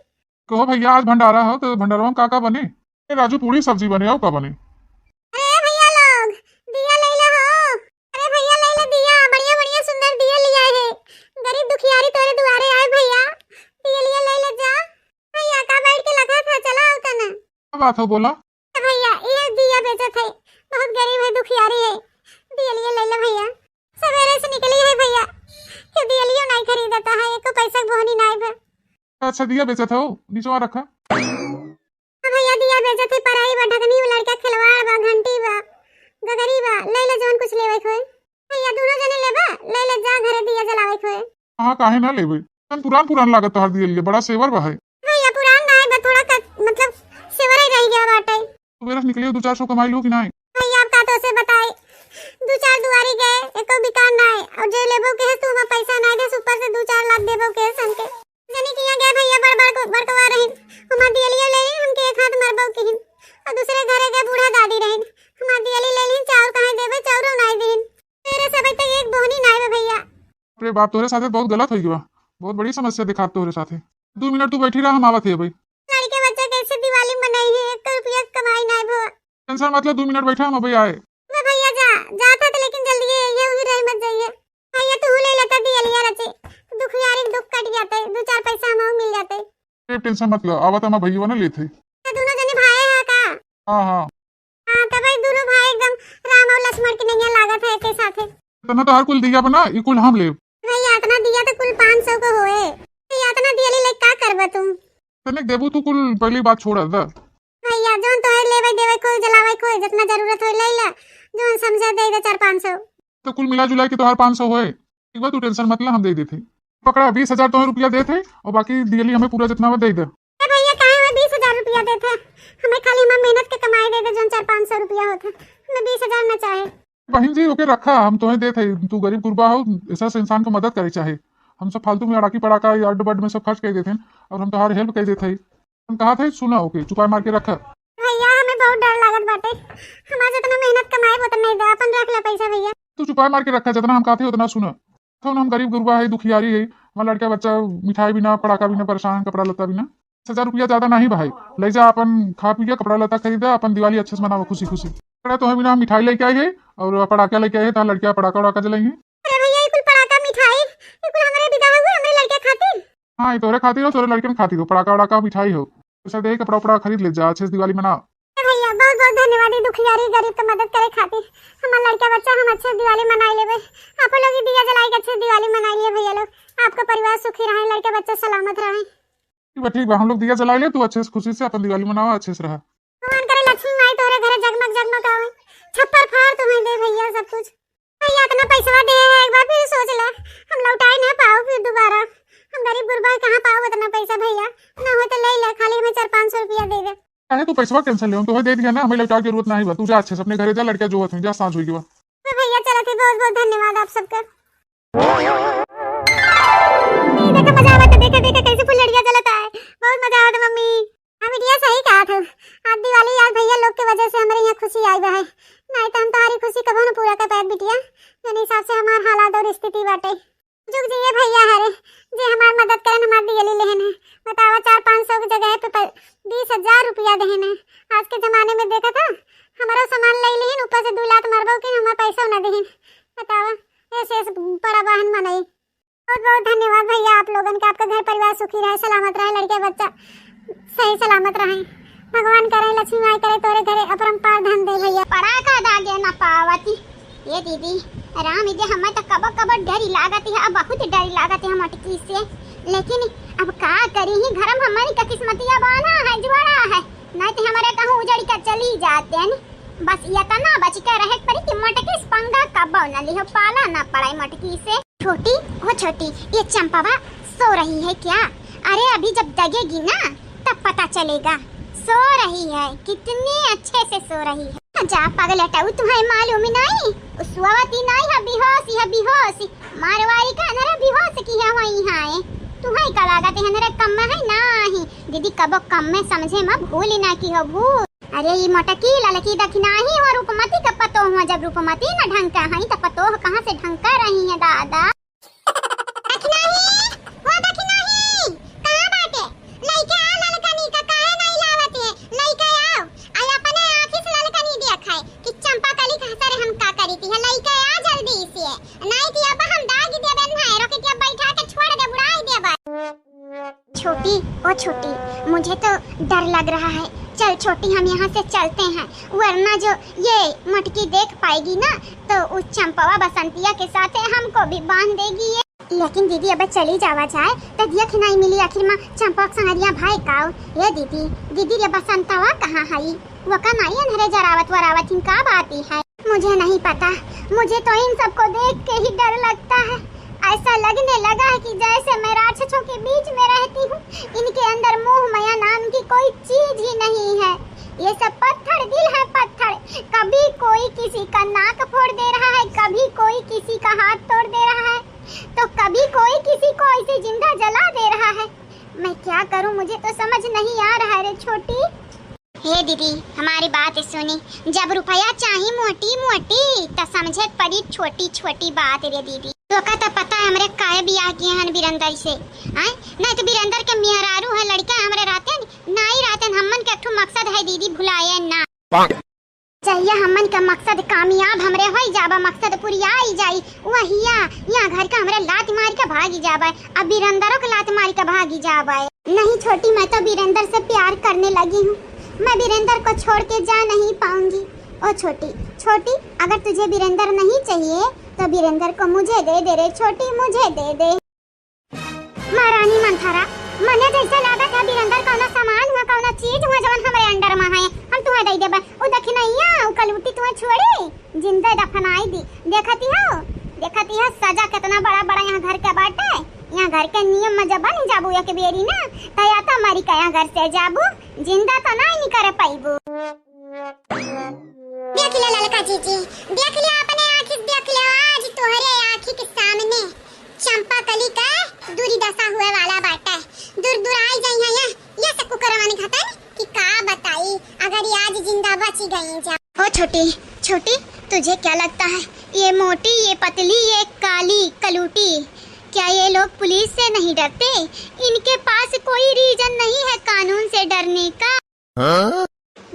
कहो भैया, आज भंडारा हो तो भंडारवा में का का बने? ए राजू, पूड़ी सब्जी बने, और का बने? अरे भैया लोग, दिया ले लो हो। अरे भैया ले लो दिया, बढ़िया बढ़िया सुंदर दिया लिया है। गरीब दुखियारी तोरे दुआरे आए भैया, दिया लिया ले लो जा। भैया का बैठ के लगा था, चला होता ना। का बात हो, बोला। ए भैया, ये दिया बेचत है, बहुत गरीब है, दुखियारी है, दिया लिया ले लो भैया। सवेरे से निकली है भैया, क्यों दिया लियो नहीं खरीदता है, एको पैसा के बोहनी नहीं भे। अच्छा, दिया बेचत हो, निचवा रखा। हाँ भैया, दिया बेचत है, पराई बा, ढकनी बा, लड़का खिलवाड़ बा, घंटी बा, गगरी बा, ले ले जौन कुछ लेवे के होए। भैया, दोनों जने लेबा, ले ले जा घरे दिया जलावे के होए। हाँ, काहे ना लेबे? तन पुरान पुरान लागत तोहार दिया लिए, बड़ा सेवर बा है। भैया, पुरान ना है, बस थोड़ा क-, मतलब, सेवर ही रह गया बाटे। सवेरे से निकली हो, दो चार सौ कमाई लो कि नहीं? भैया, अब का तो से बताई, दो चार दुआरी गए, एको बिकार ना है, और जे लेबो के है, तू हमें पैसा ना दे, ऊपर से दो चार लात देबो के है हमके। जनी किया गए भैया, बड़ बड़ को बड़कवा रहिन, हमार दियलियो ले लीन, हमके एक हाथ मरबो किहिन। और दूसरे घरे गए बूढ़ा दादी रहिन, हमार दियली ले लीन, चाउर कहाँ देबे, चाउरो नाई दीन। तेरे सब तक एक बोहनी नाई बे भैया। बाप रे बाप, तोहरे साथे बहुत गलत होई गवा, बहुत बड़ी समस्या दिखात तोहरे साथे। दो मिनट तू बैठी रहा, हम आवत है भाई। लड़के बच्चा कैसे दिवाली मनाई है, एक रुपया कमाई नाई भवा। टेंशन मत ले, दो मिनट बैठा, हम अभी आए। ले भैया जा, जात है तो लेकिन जल्दी ये, ये उही रही मत जाइए। भैया तू ले लेता दियलिया रचे, दुखियारी के दुख कट जाते, दो चार पैसा हमहू मिल जाते। ए, टेंशन मत ले, आवत हम भैया ना लेते। तो दोनों जने भाई है का? हाँ, हाँ। हाँ, तो भाई दोनों भाई एकदम राम और लक्ष्मण के नैया लागत है एक साथे। इतना तो हर कुल दिया बना, ई कुल हम लेब। भैया इतना दिया तो कुल पाँच सौ को होए। भैया इतना दियली ले का करबा तुम? तनिक देबू तू कुल, पहली बात छोड़ दा। भैया, जौन तोहे लेवे देवे कोई, जलावे कोई, जितना जरूरत होए ले ले, जौन समझे दे दे चार पाँच सौ। तो कुल मिला जुला के तोहार पाँच सौ होए। ठीक बा, तू टेंशन मत ले, हम दे देते। पकड़ा, बीस हजार तोहे रुपया देते और बाकी दियली हमें पूरा जितना बा दे दे। ए भैया, काहे हमें बीस हजार रुपया देते? हमें खाली हमार मेहनत के कमाई दे दे, जौन चार पाँच सौ रुपया होते। हमें बीस हजार ना चाहे। बहन जी, ओके रखा, हम तोहे देत हई, तू गरीब गुरबा हो, ऐसा से इंसान को मदद करे चाहे। हम सब फालतू में अड़ाकी पड़ाका या अड्ड बड्ड में सब खर्च कर देते हैं और हम तोहार हेल्प कर देत हई। हम कहा थे, सुना, ओके, चुपाई मार के रखा। भैया, हमें बहुत डर लागत बाटे, हमार जितना मेहनत कमाए उतना नहीं दे, अपन रख ले पैसा भैया। तू चुपाई मार के रखा, जितना हम कहते उतना सुना। तो हम गरीब गुरबा है, दुखियारी है, हमार लड़का बच्चा मिठाई बिना, पड़ाका बिना परेशान, कपड़ा लत्ता बिना। दस हजार रुपया ज्यादा नहीं भाई, ले जा, अपन खा पी के कपड़ा लत्ता खरीदा, अपन दिवाली अच्छे से मनावा खुशी खुशी। अरे तोहे बिना हम मिठाई लेके आई है और पड़ाका लेके आई है, तार लड़किया पड़ाका उड़ाका जलाई है। अरे भैया, ये कुल पड़ाका मिठाई, ये कुल हमरे विदा हुए, हमरे लड़के खातिर? हाँ, ये तोरे खातिर हो, तोरे लड़कन खातिर हो, पड़ाका उड़ाका मिठाई हो, पैसा दे, कपड़ा उपड़ा खरीद ले जा, अच्छे से दिवाली मना। ए भैया, बहुत बहुत धन्यवाद, ये दुखियारी गरीब के मदद करे खातिर। हमार लड़का बच्चा हम अच्छे से दिवाली मनाई लेबे। आप लोग ये दिया जलाई के अच्छे से दिवाली मनाई लिए भैया लोग, आपका परिवार सुखी रहे, लड़का बच्चा सलामत रहे। ठीक बा, ठीक बा, हम लोग दिया जलाई ले, तू अच्छे से खुशी से अपन दिवाली मनावा, अच्छे से रहा। भगवान करे लक्ष्मी माई तोरे घरे जगमग जगमग आवे, छप्पर फाड़ तुम्हें दे भैया सब कुछ। भैया इतना पैसवा दे है, एक बार फिर सोच ले, हम लौटाई ना पाओ फिर दोबारा, हम गरीब गुरबा कहाँ पाओ इतना पैसा भैया, ना हो तो ले ले, खाली हमें चार पाँच सौ रुपया दे दे। काहे तू पैसवा टेंशन ले, हम तोहे दे दिया ना, हमें लौटाए के जरूरत नहीं बा, तू जा अच्छे से अपने घरे जा, लड़का जो होत हुई जा, सांझ होई गवा। तो भैया चलत है, बहुत बहुत धन्यवाद आप सबका। ये देखो मजा आवत है, देखो देखो कैसे फुलझड़िया जलत है, बहुत मजा आवत है मम्मी। हाँ बिटिया सही कहा था, आज दिवाली आज भैया लोग के वजह से हमारे यहाँ खुशी आई बा है, नहीं तो हम तुम्हारी खुशी कबो न पूरा कर पाए बिटिया, जौन हिसाब से हमार हालात और स्थिति बाटे। जुग जिए भैया हरे, जे हमार मदद करन, हमार दियली लेहन है। बतावा, चार पाँच सौ की जगह पे प-, बीस हजार रुपया देहन है। आज के जमाने में देखा था, हमारो सामान ले लेहन, ऊपर से दो लात मारबो कि हमार पैसा न देहन। बतावा, ऐसे ऐसे पड़ा बहन मनई। बहुत बहुत धन्यवाद भैया आप लोगन के, आपका घर परिवार सुखी रहे, सलामत रहे, लड़के बच्चा सही सलामत रहे। भगवान करे, लक्ष्मी माई करे, तोरे घरे अपरंपार धन दे भैया। पड़ाका दागे न पावती। ये दीदी, राम दे, हमें तो कबो कबो डरी लागत है, अब बहुत डरी लागत है मटकी से। लेकिन अब का करी ही, धर्म हमारी का किस्मतिया बाना है, जुआड़ा है, नहीं तो हमारे कहूँ उजड़ के चली जाते हैं। बस इतना बच के रहे पड़ी कि मटकी से पंगा कबो न लिहो, पाला न पड़े मटकी से। छोटी, ओ छोटी, ये चंपावा सो रही है क्या? अरे अभी जब दगेगी ना तब पता चलेगा। सो रही है, कितनी अच्छे से सो रही है। जा पगलटाऊ, तुम्हें मालूम ही नहीं, उ सोवती नहीं है, बेहोश है, बेहोश। मारवाड़ी का नरा बेहोश किया हुआ यहाँ है। तुम्हें का लागत है नरा कम है? नहीं दीदी, कबो कम में समझे मा भूल ही ना की हो भूल। अरे ई मोटकी ललकी दखिनाही हो रूपमती के पतोह हो, जब रूपमती न ढंग के हई त पतोह कहाँ से ढंग के रही है दादा। दखिनाही, हो दखिनाही, कहाँ बाटे? लइके आ ललकनी का, काहे नहीं लावत है? लइके आओ, आई अपने आँखी से ललकनी देखाए कि चंपा कली का असर हम का करी थी है। लइके आ जल्दी से, नहीं कि अब हम दागी देबे, नहीं रोके के बैठा के छोड़ दे, बुड़ाई देबे। छोटी, ओ छोटी, मुझे तो डर लग रहा है। चल छोटी, हम यहाँ से चलते हैं, वरना जो ये मोटकी देख पाएगी ना, तो उस चंपवा बसंतिया के साथ हमको भी बांध देगी ये। लेकिन दीदी, अब चली जावा जाए, तो दिया कि नहीं मिली, आखिर में चंपवा के संगरिया भाई काओ। ये दीदी, दीदी, ये बसंतवा कहाँ हई? वो का नाई अंधरे जरावत वरावत हिन, का बात ही है? मुझे नहीं पता, मुझे तो इन सबको देख के ही डर लगता है। ऐसा लगने लगा है कि जैसे मैं राक्षसों के बीच में रहती हूँ। इनके अंदर मोह माया नाम की कोई चीज ही नहीं है। ये सब पत्थर दिल है, पत्थर। कभी कोई किसी का नाक फोड़ दे रहा है, कभी कोई किसी का हाथ तोड़ दे रहा है, तो कभी कोई किसी को ऐसे जिंदा जला दे रहा है। मैं क्या करूँ, मुझे तो समझ नहीं आ रहा है रे छोटी। हे दीदी, हमारी बात सुनी, जब रुपया चाही मोटी मोटी, त समझे के पड़ी छोटी छोटी बात रे दीदी। तोका त पता है हमरे काहे बियाह किए हन बिरंदर से, आय? नहीं तो बिरंदर के मेहरारू है, लड़का हमरे रहते न, नाई रहते न, हमन के एक ठो मकसद है दीदी, भुलाए ना। जहिया हमन के मकसद कामयाब हमरे होई जाबा, मकसद पुरियाई जाई, वहिया यहाँ घर के हमरे लात मार के भागी जाबे, अब बिरंदरो के लात मार के भागी जाबे। नहीं छोटी, मैं तो बिरंदर से प्यार करने लगी हूँ, मैं बिरंदर को छोड़ के जा नहीं पाऊंगी। ओ छोटी, छोटी, अगर तुझे बिरंदर नहीं चाहिए तो बिरंदर को मुझे दे दे रे छोटी, मुझे दे दे। महारानी मंथरा, मने जैसे लागत है बिरंदर कौनो सामान हुआ, कौनो चीज हुआ जवन हमरे अंडर में है, हम तुहे दे देबे। उ दखिनैया, उ कलूटी तुहे छोड़ी, जिंदे दफनाई दी। देखती हो, देखती हो सजा कितना बड़ा बड़ा यहाँ घर के बाटे। यहाँ घर के नियम में जब बन जाबू एक बेरी ना, तो या तो मरी के यहाँ घर से जाबू, जिंदा तो ना निकरे पाइबू। देख ले ललका जीजी, देख ले अपने आँखी से, देख ले आज तोहरे आँखी के सामने चंपा कली का दुर्दशा हुए वाला बाटे। दूर दूर आई जाई है ये, ये से कुकरवन घटन कि का बताई, अगर ये आज जिंदा बची गई जा। ओ छोटी, छोटी, तुझे क्या लगता है, ये मोटी, ये पतली, ये काली कलूटी, क्या ये लोग पुलिस से नहीं डरते? इनके पास कोई रीजन नहीं है कानून से डरने का। हाँ?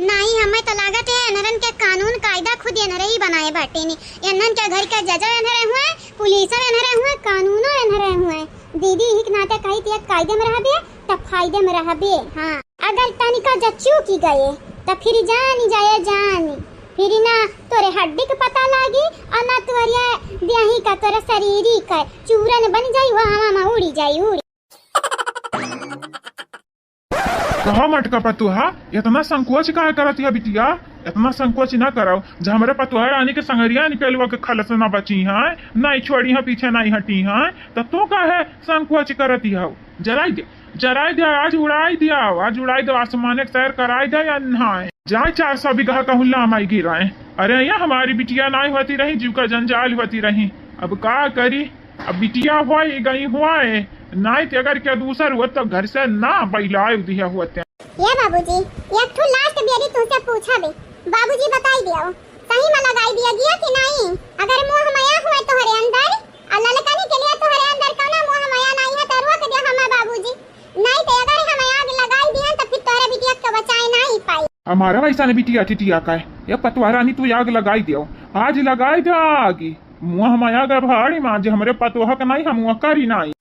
नाई, हमें तो लागत है, एनरन के कानून कायदा खुद एनरे ही बनाए बाटे ने। एनरन के घर के जजो एनरे हुए, पुलिसो एनरे हुए, कानूनो एनरे हुए। दीदी, इही के नाते कही थी, कायदे में रहबे, त फायदे में रहबे। हाँ, अगर तनिका जब चूकी गए, त फिर जानी जाए जानी, फिर ना तोरे हड्डी के पता लागी, और ना तोरे देही का, तोरे शरीरी का चूरन बन जाई, वो हवा में उड़ी जाई, उड़ी। कहा मटका पतोहा, इतना संकोच काहे करत हिया बिटिया? इतना संकोच ना कराओ। जब हमरे पतोहा रानी के संगरिया निकलवा के खलस ना बची हैं, नहीं छोड़ी हैं, पीछे नहीं हटी हैं, त तू काहे संकोच करत हिया? जराई दे, जराई दे, आज उड़ाई दिया, आज उड़ाई दे, आसमाने के सैर कराई दे या नहीं। जाए चार सौ बीघा कहूँ लामाई गिराए। अरे या हमारी बिटिया नहीं होती रही, जीव का जंजाल होती रही। अब का करी? अब बिटिया होई गई होए, नाई ते अगर क्या दूसर होत तो घर से ना बैलाए दिया होते। ए बाबूजी, एक ठो last बेरी तुमसे पूछा बे, बाबूजी बताई दियो, सही में लगाई दिया गया कि नहीं? अगर मोह माया हुए तोहरे अंदर, और ललकनी के लिए तोहरे अंदर कौनो मोह माया नहीं है, तो रोक दे हमें बाबूजी, नहीं तो अगर हम आग लगाई दिया तो फिर तोहरे बिटिया के बचाए नहीं पाई। हमारा वैसा ने बिटिया टिटिया का है, ये पतोहा रानी तू आग लगाई दियो, आज लगाई दे आग। मुँह माया गए भाड़ी माँ, जे हमरे पतोह के नाई, हम वहाँ करी नाई।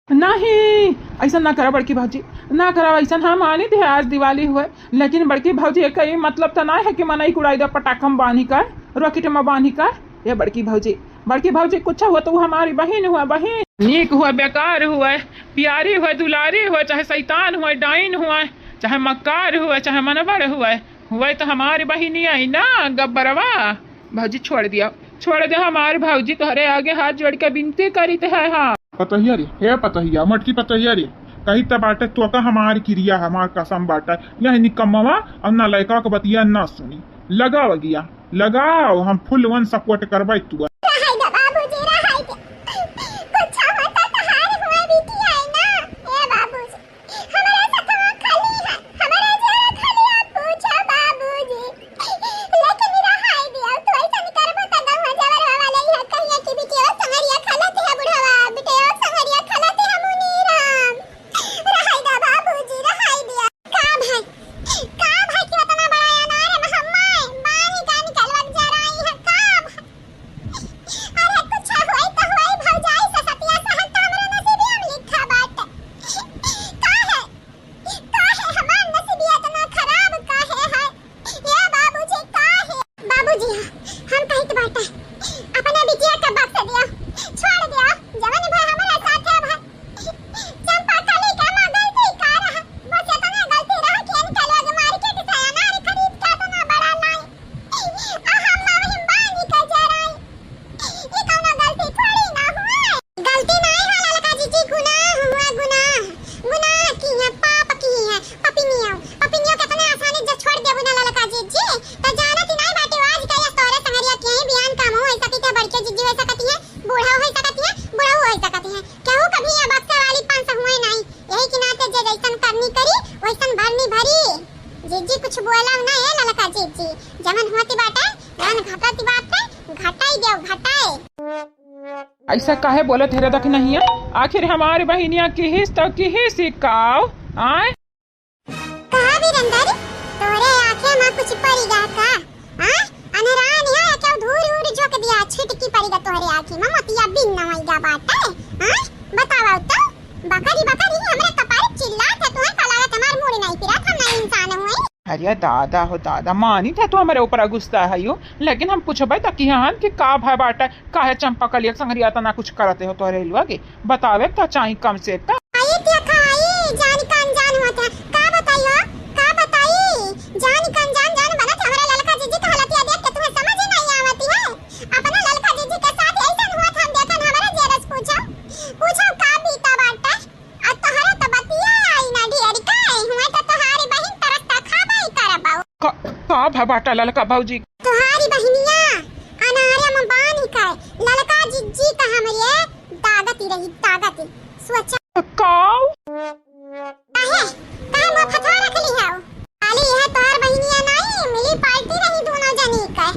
नहीं, ऐसा ना करा बड़की भौजी, ना करा ऐसा। हम आनी थे आज दिवाली हुए, लेकिन बड़की भौजी, एक ही मतलब तो ना है कि मनई कुड़ाई दे पटाखा में बांधी कर, rocket में बांधी कर। ये बड़की भौजी, बड़की भौजी कुछ हुआ तो वो हमारी बहिन हुआ, बहिन। नीक हुआ, बेकार हुआ, प्यारी हुआ, दुलारी हुआ, चाहे शैतान हुआ, डाइन हुआ, चाहे मक्कार हुआ, चाहे मनबड़ हुआ, हुआ तो हमारी बहिनी आई ना, गब्बरवा। भौजी छोड़ दिया, छोड़ दे हमार भौजी, तोहरे आगे हाथ जोड़ के विनती करित है हम। पतोहिया रे, हे पतोहिया, मोटकी पतोहिया रे, कही त बाटे तोका हमार किरिया, हमार कसम बाटे, यह निकम्मवा और ना लड़का के बतिया ना सुनी। लगाओ गिया, लगाओ, हम full one support करबै तू। रहाई दे बाबूजी, रहाई दे। कुछ होता तो हार हुआ बिटिया है ना, ए बाबूजी। हमारा सथवा खाली है, हमारा जरा खाली आप पूछब। जवन होती बाटे, जवन घटती बाटे, घटाई देव, घटाई। ऐसा काहे बोलत है रे दखिनहिया? आखिर हमार बहिनिया किहिस तो किहिस ही काव? आय? कहा वीरेंद्र, तोरे आँखे में कुछ पड़ी गा का? आय? अनहरान है, क्या धूर उड़ झोंक दिया, छिटकी पड़ी गा तोहरे आँखी में, मोतिया बिन नवाई गा बाटे। आय? बतावा तो, बकरी, बकरी, हमरे कपारे चिल्लात है, तुहे का लागत हमार मूड़ नहीं पिरात, हम नहीं इंसान हुए। अरे दादा हो दादा, मानी था तू हमरे ऊपर गुस्सा है यू, लेकिन हम पूछबे त किहन कि का भय बाटे, काहे चंपा कलिया के संगरिया तना कुछ करते हो तोहरे लुआ के? बतावे त चाही कम से कम। आई देखा आई, जान का अनजान होत है, का बताई हो, का बताई? जान का अनजान जान बनत है, हमरा ललका जीजी के हालतिया देख के तुम्हें समझ ही नहीं आवती है। अपना ललका जीजी के साथ ऐसन हुआ था, हम देखन हमारे जेरस पूछो, पूछो का बीता बाटे। आ तोहरा तो बतिया आई ना ढेर का, हुए तो तोहारी बहिन तरस त खाबे करबो। का, का भय बाटा ललका भौजी? तोहारी बहिनिया अनारे में बानी का, ललका जीजी का हमरे दागती रही, दागती। सोचा। काव? काहे? काहे मुँह फथवा रख ली है? खाली यह तोहार बहिनिया नाई, मिली पार्टी रही दोनों जनी का।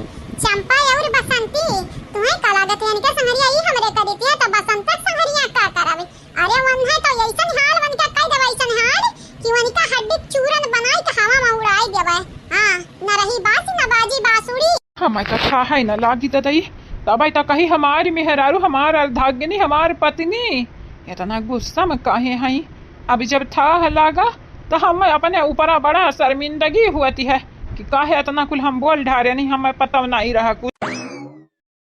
चंपा और बसंती, तुम्हें का लागत है इनके संगरिया ई हमरे करी थी, तो बसंत के संगरिया का करबे? अरे वन्हे तो ऐसन हाल वनके कह देबे, ऐसन हाल कि वनका हड्डी चूरन बनाई के हवा में उड़ाई देबे। हाँ, न रही बांसी न बाजी बांसुरी। हमें तो था है न लागी ददई, तबे तो कही हमारी मेहरारू, हमार अर्धांगिनी, हमार पत्नी इतना गुस्सा में काहे हई। अभी जब था लागा तो हम अपने ऊपरा बड़ा शर्मिंदगी हुअती है कि काहे इतना कुल हम बोल ढारे नहीं, हमें पता नहीं रहा कुछ।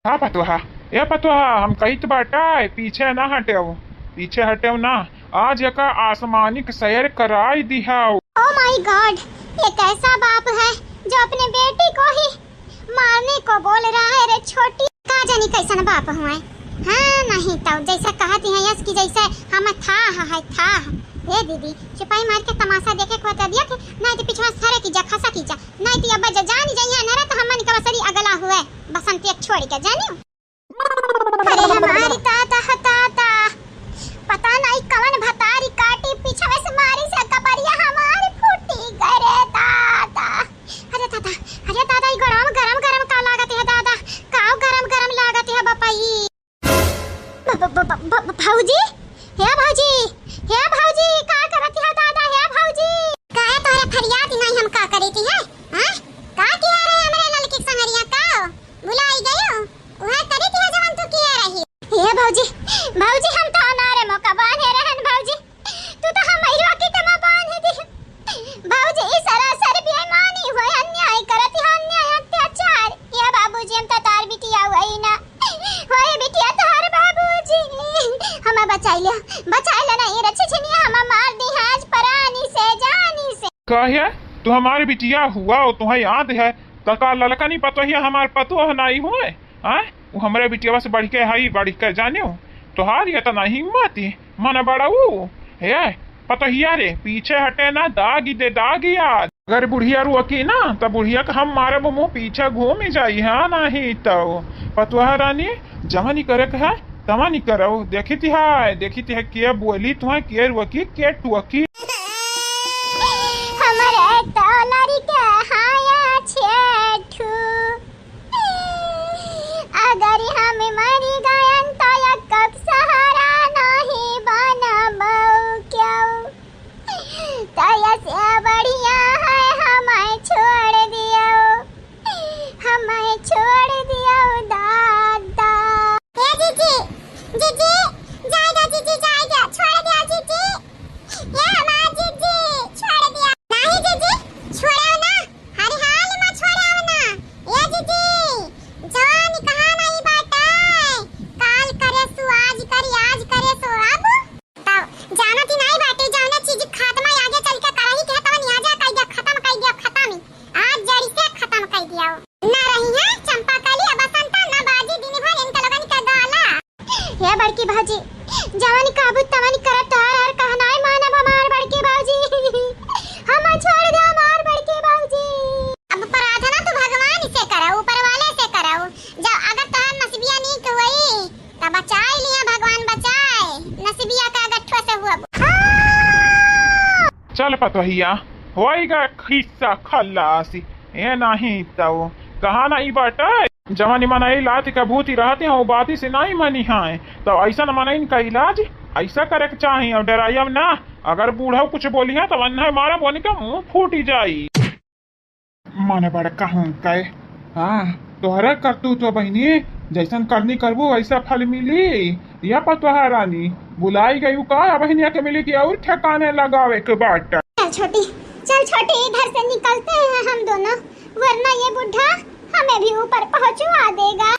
हाँ पतोहा, ए पतोहा, हम कहित बाटा, पीछे ना हटेव, पीछे हटेव ना। आज एका आसमानिक सैर कराई दिहाव। Oh my God, ये कैसा बाप है जो अपने बेटी को ही मारने को बोल रहा है रे छोटी। का जानी कैसन बाप हुए। हाँ, नहीं तो जैसे कहती हैं यस कि जैसे हम था है, था। ए दीदी, चुपाई मार के तमाशा देखे को तो दिया थे, नहीं तो पिछवा सरे की जा, खसा की जा। नहीं तो अब ज-, जान जाइए ना रे, तो हमन के बसरी अगला हुए, बसंती एक छोड़ के, जानियो। अरे हमारी दादा हो दादा, पता नहीं कवन भतारी काटी, पीछे से मारी से कपड़िया हमारी फूटी गए रे दादा। अरे दादा, अरे दादा, ई गरम, गरम, गरम का लागत है दादा, काव गरम, गरम लागत है बपई। ब-, ब-, ब-, ब-, ब-, भौजी, हे भौजी, हे भौजी, का करत है दादा, हे भौजी? काहे तोहरे फरियाद नहीं हम का करी थी है? हाँ? का किया रे हमरे ललकी संगरिया का? भुलाई गयो? उहे करी थी जवन तू किया रही। हे भौजी, भौजी हम तो अनारे मौका बांधे रहन भौजी। तू तो हमरी रोकी तमा बांध दी। भौजी, ई सरासर बेईमानी होय, अन्याय करत है, अन्याय, अत्याचार। ये बाबूजी, हम तो तार बिटिया हुई ना। होए बिटिया तोहर बाबूजी। हमें बचाई ले, बचाई ले ना, ये रच्छी छिनिया हमें मार दी है आज परानी से, जानी से। काहे? तू हमार बिटिया हुआ, तुम्हें याद है? तो का ललका नहीं पतोहिया हमार पतोह नहीं हुए? आय? वो हमरे बिटिया से बढ़ के हई, बढ़ के जानियो। तोहार ये तो नहीं हिम्मत ही, मन बड़ा वो। हे, पतोहिया रे, पीछे हटे ना, दागी दे, दागी आज। अगर बुढ़िया रोकी ना, तो बुढ़िया के हम मारब, मुँह पीछे घूम जाई, हाँ, नहीं तो। पतोहा रानी, जवन ही करे के है, तवन ही करो। देखी ती है, देखी ती है, के बोली तुहे, के रोकी, के टोकी। हमरे तो लड़के हाया छेठू। अगर हम मरि गयन त एक्कक सहारा नाहीं बनबउ क्यों? त एसे बढ़िया है हमैं छोड़ दियो, हमैं छोड़ दियो दादा। ए जीजी, जीजी, जाए दो जीजी, जाए दो, छोड़ दो जीजी। ए हमार जीजी, छोड़ दो। नाहीं जीजी, छोड़ो ना। हर हाल मा छोड़ाव ना। ए जीजी, जवानी कहाँ नहीं बाटे। काल करे सु आज करी, आज करे सु अब। तब जानत ही नहीं बाटे, जौने चीज खात्मा आगे चल के करही के, तवन यहाँ जा कह दिया, खत्म कह दिया, खत्म ही। आज जड़ से खत्म कह दिया। ना रही है चंपा कली, अब बसंता, ना बाजी दिन भर इनका लोगन के गाला। हे बड़की भौजी, जवन कहबू तवन करब, तोहार हर कहनाय मानब हमार बड़की भौजी। हम छोड़ दे हमार बड़की भौजी। अब प्रार्थना तू भगवान से करो, ऊपर वाले से करो। जब अगर तोहार नसीबिया नीक होई, तब बचाई लिया भगवान बचाए। नसीबिया का गठुआ से हुआ। हाँ! चल पतोहिया, होई गा खिस्सा खल्लासी। ए नाही तो कहा नाही बाटे, जवानी मनई लात का भूती रहते हैं, वो बाती से नाही मनी है। तो ऐसा मनइन का इलाज ऐसा करे के चाही और डराइब ना। अगर बूढ़ा कुछ बोली है तो अन्ना मारा बोनी का मुंह फूटी जाई। मन बड़का हूँ कहे, हाँ, तोहरा करतूत तो बहिनी, जैसन करनी करबू वैसा फल मिली। या पतोहा रानी बुलाई गई का बहिनिया के मिली कि और ठिकाने लगावे के बाट। चल छोटी, चल छोटी, इधर से निकलते हैं हम दोनों, वरना ये बुढ़ा हमें भी ऊपर पहुंचवा देगा।